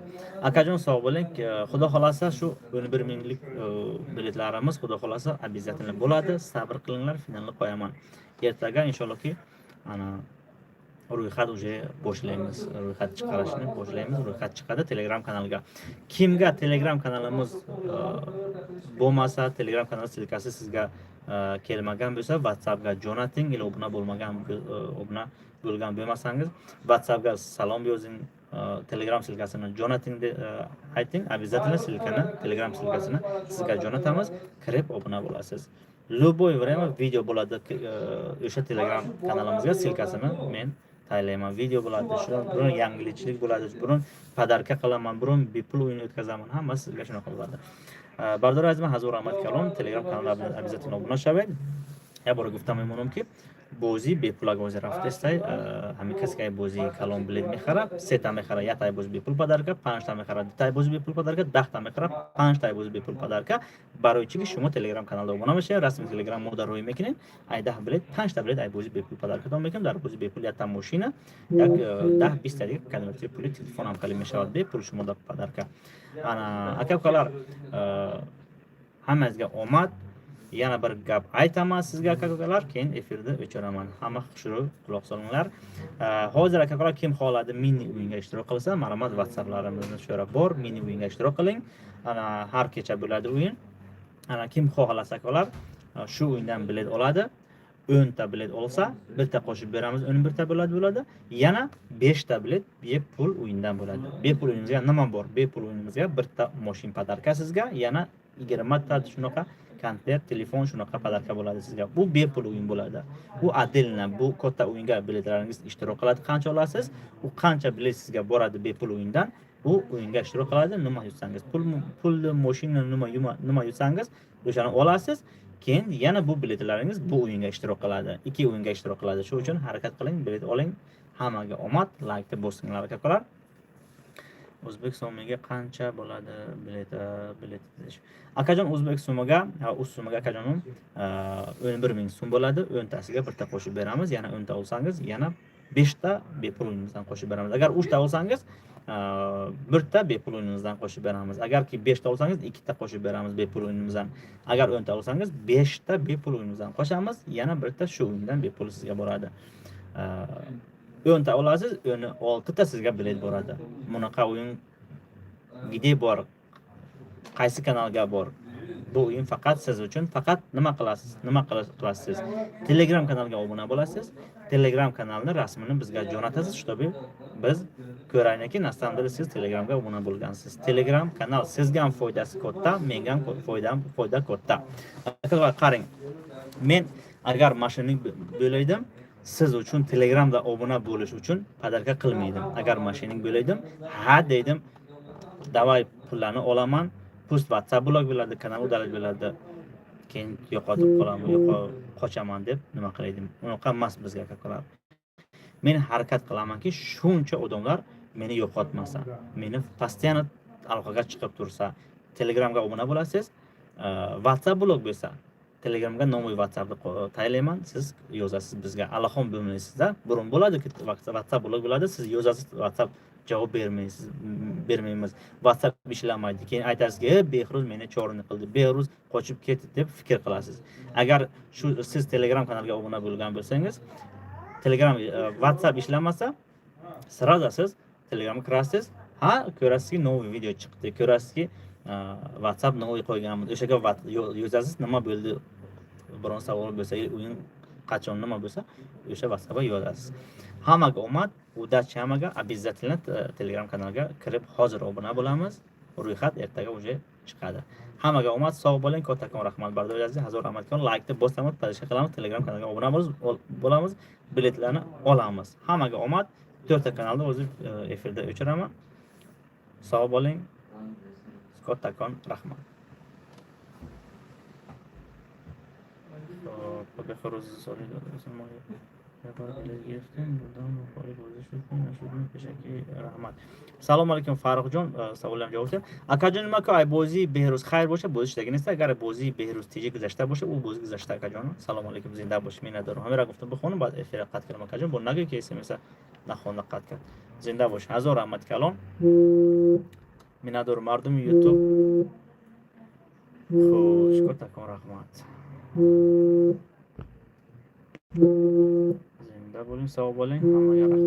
Akajon, sog' bo'ling. Xudo xohlasa, shu 11 minglik biletlarimiz, xudo xohlasa, обязательно bo'ladi. Sabr qilinglar, finalni qo'yaman. Ertaga inshaallohki ana ro'yxat уже boshlaymiz. Ro'yxat chiqarishni boshlaymiz. Ro'yxat chiqadi Telegram kanaliga. Kimga Telegram kanalimiz bo'lmasa, Telegram kanal ссылка si sizga kelmagan bo'lsa, WhatsAppga jo'nating или obuna bo'lmagan, obuna bo'lgan bo'lmasangiz, WhatsAppga salom yozing, Telegram ссылка sini jo'nating deb ayting. Обязательно ссылка ni, Telegram ссылка sini sizga jo'natamiz. Kirib obuna bo'lasiz. Любой время video bo'ladi o'sha Telegram kanalimizga ссылка sini men tayinlayman. Video bo'ladi, shu biron yangilikchilik bo'ladi, biron подарка qilaman, biron bepul o'yin o'tkazaman, hammasi sizga shunaqa bo'ladi. Бардори азиз, ҳазор раҳмат калон. Телеграм канал обязательно обуна шавед. Як бора гуфта мемонам, ки бозӣ бепулак ҳозир рафтестай. Ҳамин касе ки бозии калон билет мехара, сета мехара, яктай бози бепул подарка, панҷта мехара, дутай бози бепул подарка, 10та мехара, панҷтай бози бепул подарка. Барои чӣ ки шумо Телеграм каналда обуна мешавед, расми Телеграм мо дар рӯй мекунем, ай 10 билет панҷта билет ай бози бепул подарка тон мекунем. Дар бози бепул якта мошина, як 10-20та дига конверти пули, телефон ҳам хеле мешавад бепул шумо дар подарка. Ана, ака ukalar, hammangizga omad. Yana bir gap aytaman sizga, aka ukalar, keyin efirni o'chiraman. Hamma xushroq quloq solinglar. Hozir, aka ukalar, kim xohladi, mini o'yinga ishtirok qilsa, marhamat, WhatsApplarimizni shu yerda bor, mini o'yinga ishtirok qiling. Ana, har kecha bo'ladi o'yin. Ana, kim xohlasa, akalar, shu o'yindan bilet oladi. 10ta bilet olsa, bitta qo'shib beramiz, 11ta bo'ladi. Yana 5ta bilet bepul o'yindan bo'ladi. Bepul o'yinimizga nima bor? Bepul o'yinimizga bitta moshin подарка sizga, yana 20ta shunaqa konvert, telefon, shunaqa подарка bo'ladi sizga. Bu bepul o'yin bo'ladi. Bu отдельно, bu katta o'yinga biletlaringiz ishtirok qiladi. Qancha olasiz? U qancha bilet sizga boradi bepul o'yindan? U o'yinga ishtirok qiladi. Nima yutsangiz, pul, pulni, moshina, nima yutsangiz, o'shani olasiz. Keyin yana bu biletlaringiz bu o'yinga ishtirok qiladi. Ikki o'yinga ishtirok qiladi. Shu uchun harakat qiling, bilet oling. Hammaga omad, laykni bosinglar, akalar. O'zbek so'miga qancha bo'ladi bilet? Akajon, o'zbek so'miga, o'z so'miga, akajonim, 11 000 so'm bo'ladi. 10tasiga bitta qo'shib beramiz. Yana 10ta olsangiz, yana 5ta bepul o'yinimizdan qo'shib beramiz. Agar 3ta olsangiz, birta bepul o'yinimizdan qo'shib beramiz. Agarki 5ta olsangiz, ikkita qo'shib beramiz bepul o'yinimizdan. Agar 10ta olsangiz, 5ta bepul o'yinimizdan qo'shamiz, yana birta shu o'yindan bepul sizga boradi. 10ta olasiz, 16ta sizga bilet boradi. Bunaqa o'yin где bor? Qaysi kanalga bor bu o'yin? Faqat siz uchun. Faqat nima qilasiz, nima qilasiz? Siz Telegram kanalga obuna bo'lasiz, Telegram kanalni rasmini bizga jo'natasiz, чтобы biz ko'raylikki, на самом деле siz Telegramga obuna bo'lgansiz. Telegram kanal sizga ham foydasi katta, menga ham foydam, foyda katta. Akalar, qarang, men agar мошенник bo'laydim, siz uchun Telegramda obuna bo'lish uchun подарка qilmaydim. Agar мошенник bo'laydim, ha deydim, давай, pullarni olaman, пусть WhatsApp blok bo'ladi, kanal удалить bo'ladi, keyin yo'qotib qolaman, qochaman deb nima qilaydim. Unaqa emas bizga, akalar. Men harakat qilamanki, shuncha odamlar meni yo'qotmasa, meni постоянно aloqaga chiqib tursa. Telegramga obuna bo'lasiz, WhatsApp blok bo'lsa, Telegramga новый WhatsAppni tayinlayman, siz yozasiz bizga, aloqa bo'lmaysizda. Burun bo'ladiki, WhatsApp blok bo'ladi, siz yozasiz, WhatsApp javob bermaysiz, bermaymiz, WhatsApp ishlamaydi. Keyin aytasizki, "E, Behruz meni chorini qildi, Behruz qochib ketdi", deb fikr qilasiz. Agar shu siz Telegram kanaliga obuna bo'lgan bo'lsangiz, Telegram WhatsApp ishlamasa, сразу siz Telegramga kirasiz, ha, ko'rasizki, новый video chiqdi, ko'rasizki, WhatsApp новый qo'yganmiz, o'shaga yozasiz, nima bo'ldi, biron savol bo'lsa, o'yin qachon, nima bo'lsa, o'sha WhatsAppga yozasiz. Hammaga omad, удачи hammaga. Обязательно Telegram kanalga kirib hozir obuna bo'lamiz. Ro'yxat ertaga уже chiqadi. Hammaga omad, sog' bo'ling, kattakon rahmat, bardosh aziz, hazor rahmat. Laykni bosamiz, подписка qilamiz, Telegram kanaliga obuna bo'lamiz, biletlarni olamiz. Hammaga omad. To'rtta kanalda o'zi efirda o'chiraman. Sog' bo'ling, kattakon rahmat. Хоб, Бехроз соли гирифтем, бурдам, бухори бозӣ шуд, нашуд, пешакӣ раҳмат. Салом алейкум, Фаррухҷон, саволам ҷавоб дед. Акаҷон, ма ка ай бозии Беҳрӯз хайр боша, бозӣ шудаги нест. Агар бозии Беҳрӯз Тиҷи гузашта боша, ӯ бозӣ гузашта, акаҷон. Салом алейкум, зинда бош, миннатдорам. Ҳамеро гуфтам, бихонам, баъд эфира қатъ кардам, акаҷон. Бо нагӯй, ки смса нахонда қатъ кард. Зинда бош, ҳазор раҳмат калон. Миннатдорам, мардуми Ютуб. Хуш, катакон раҳмат. Зинда болем, савоб болем, ҳамага раҳмат.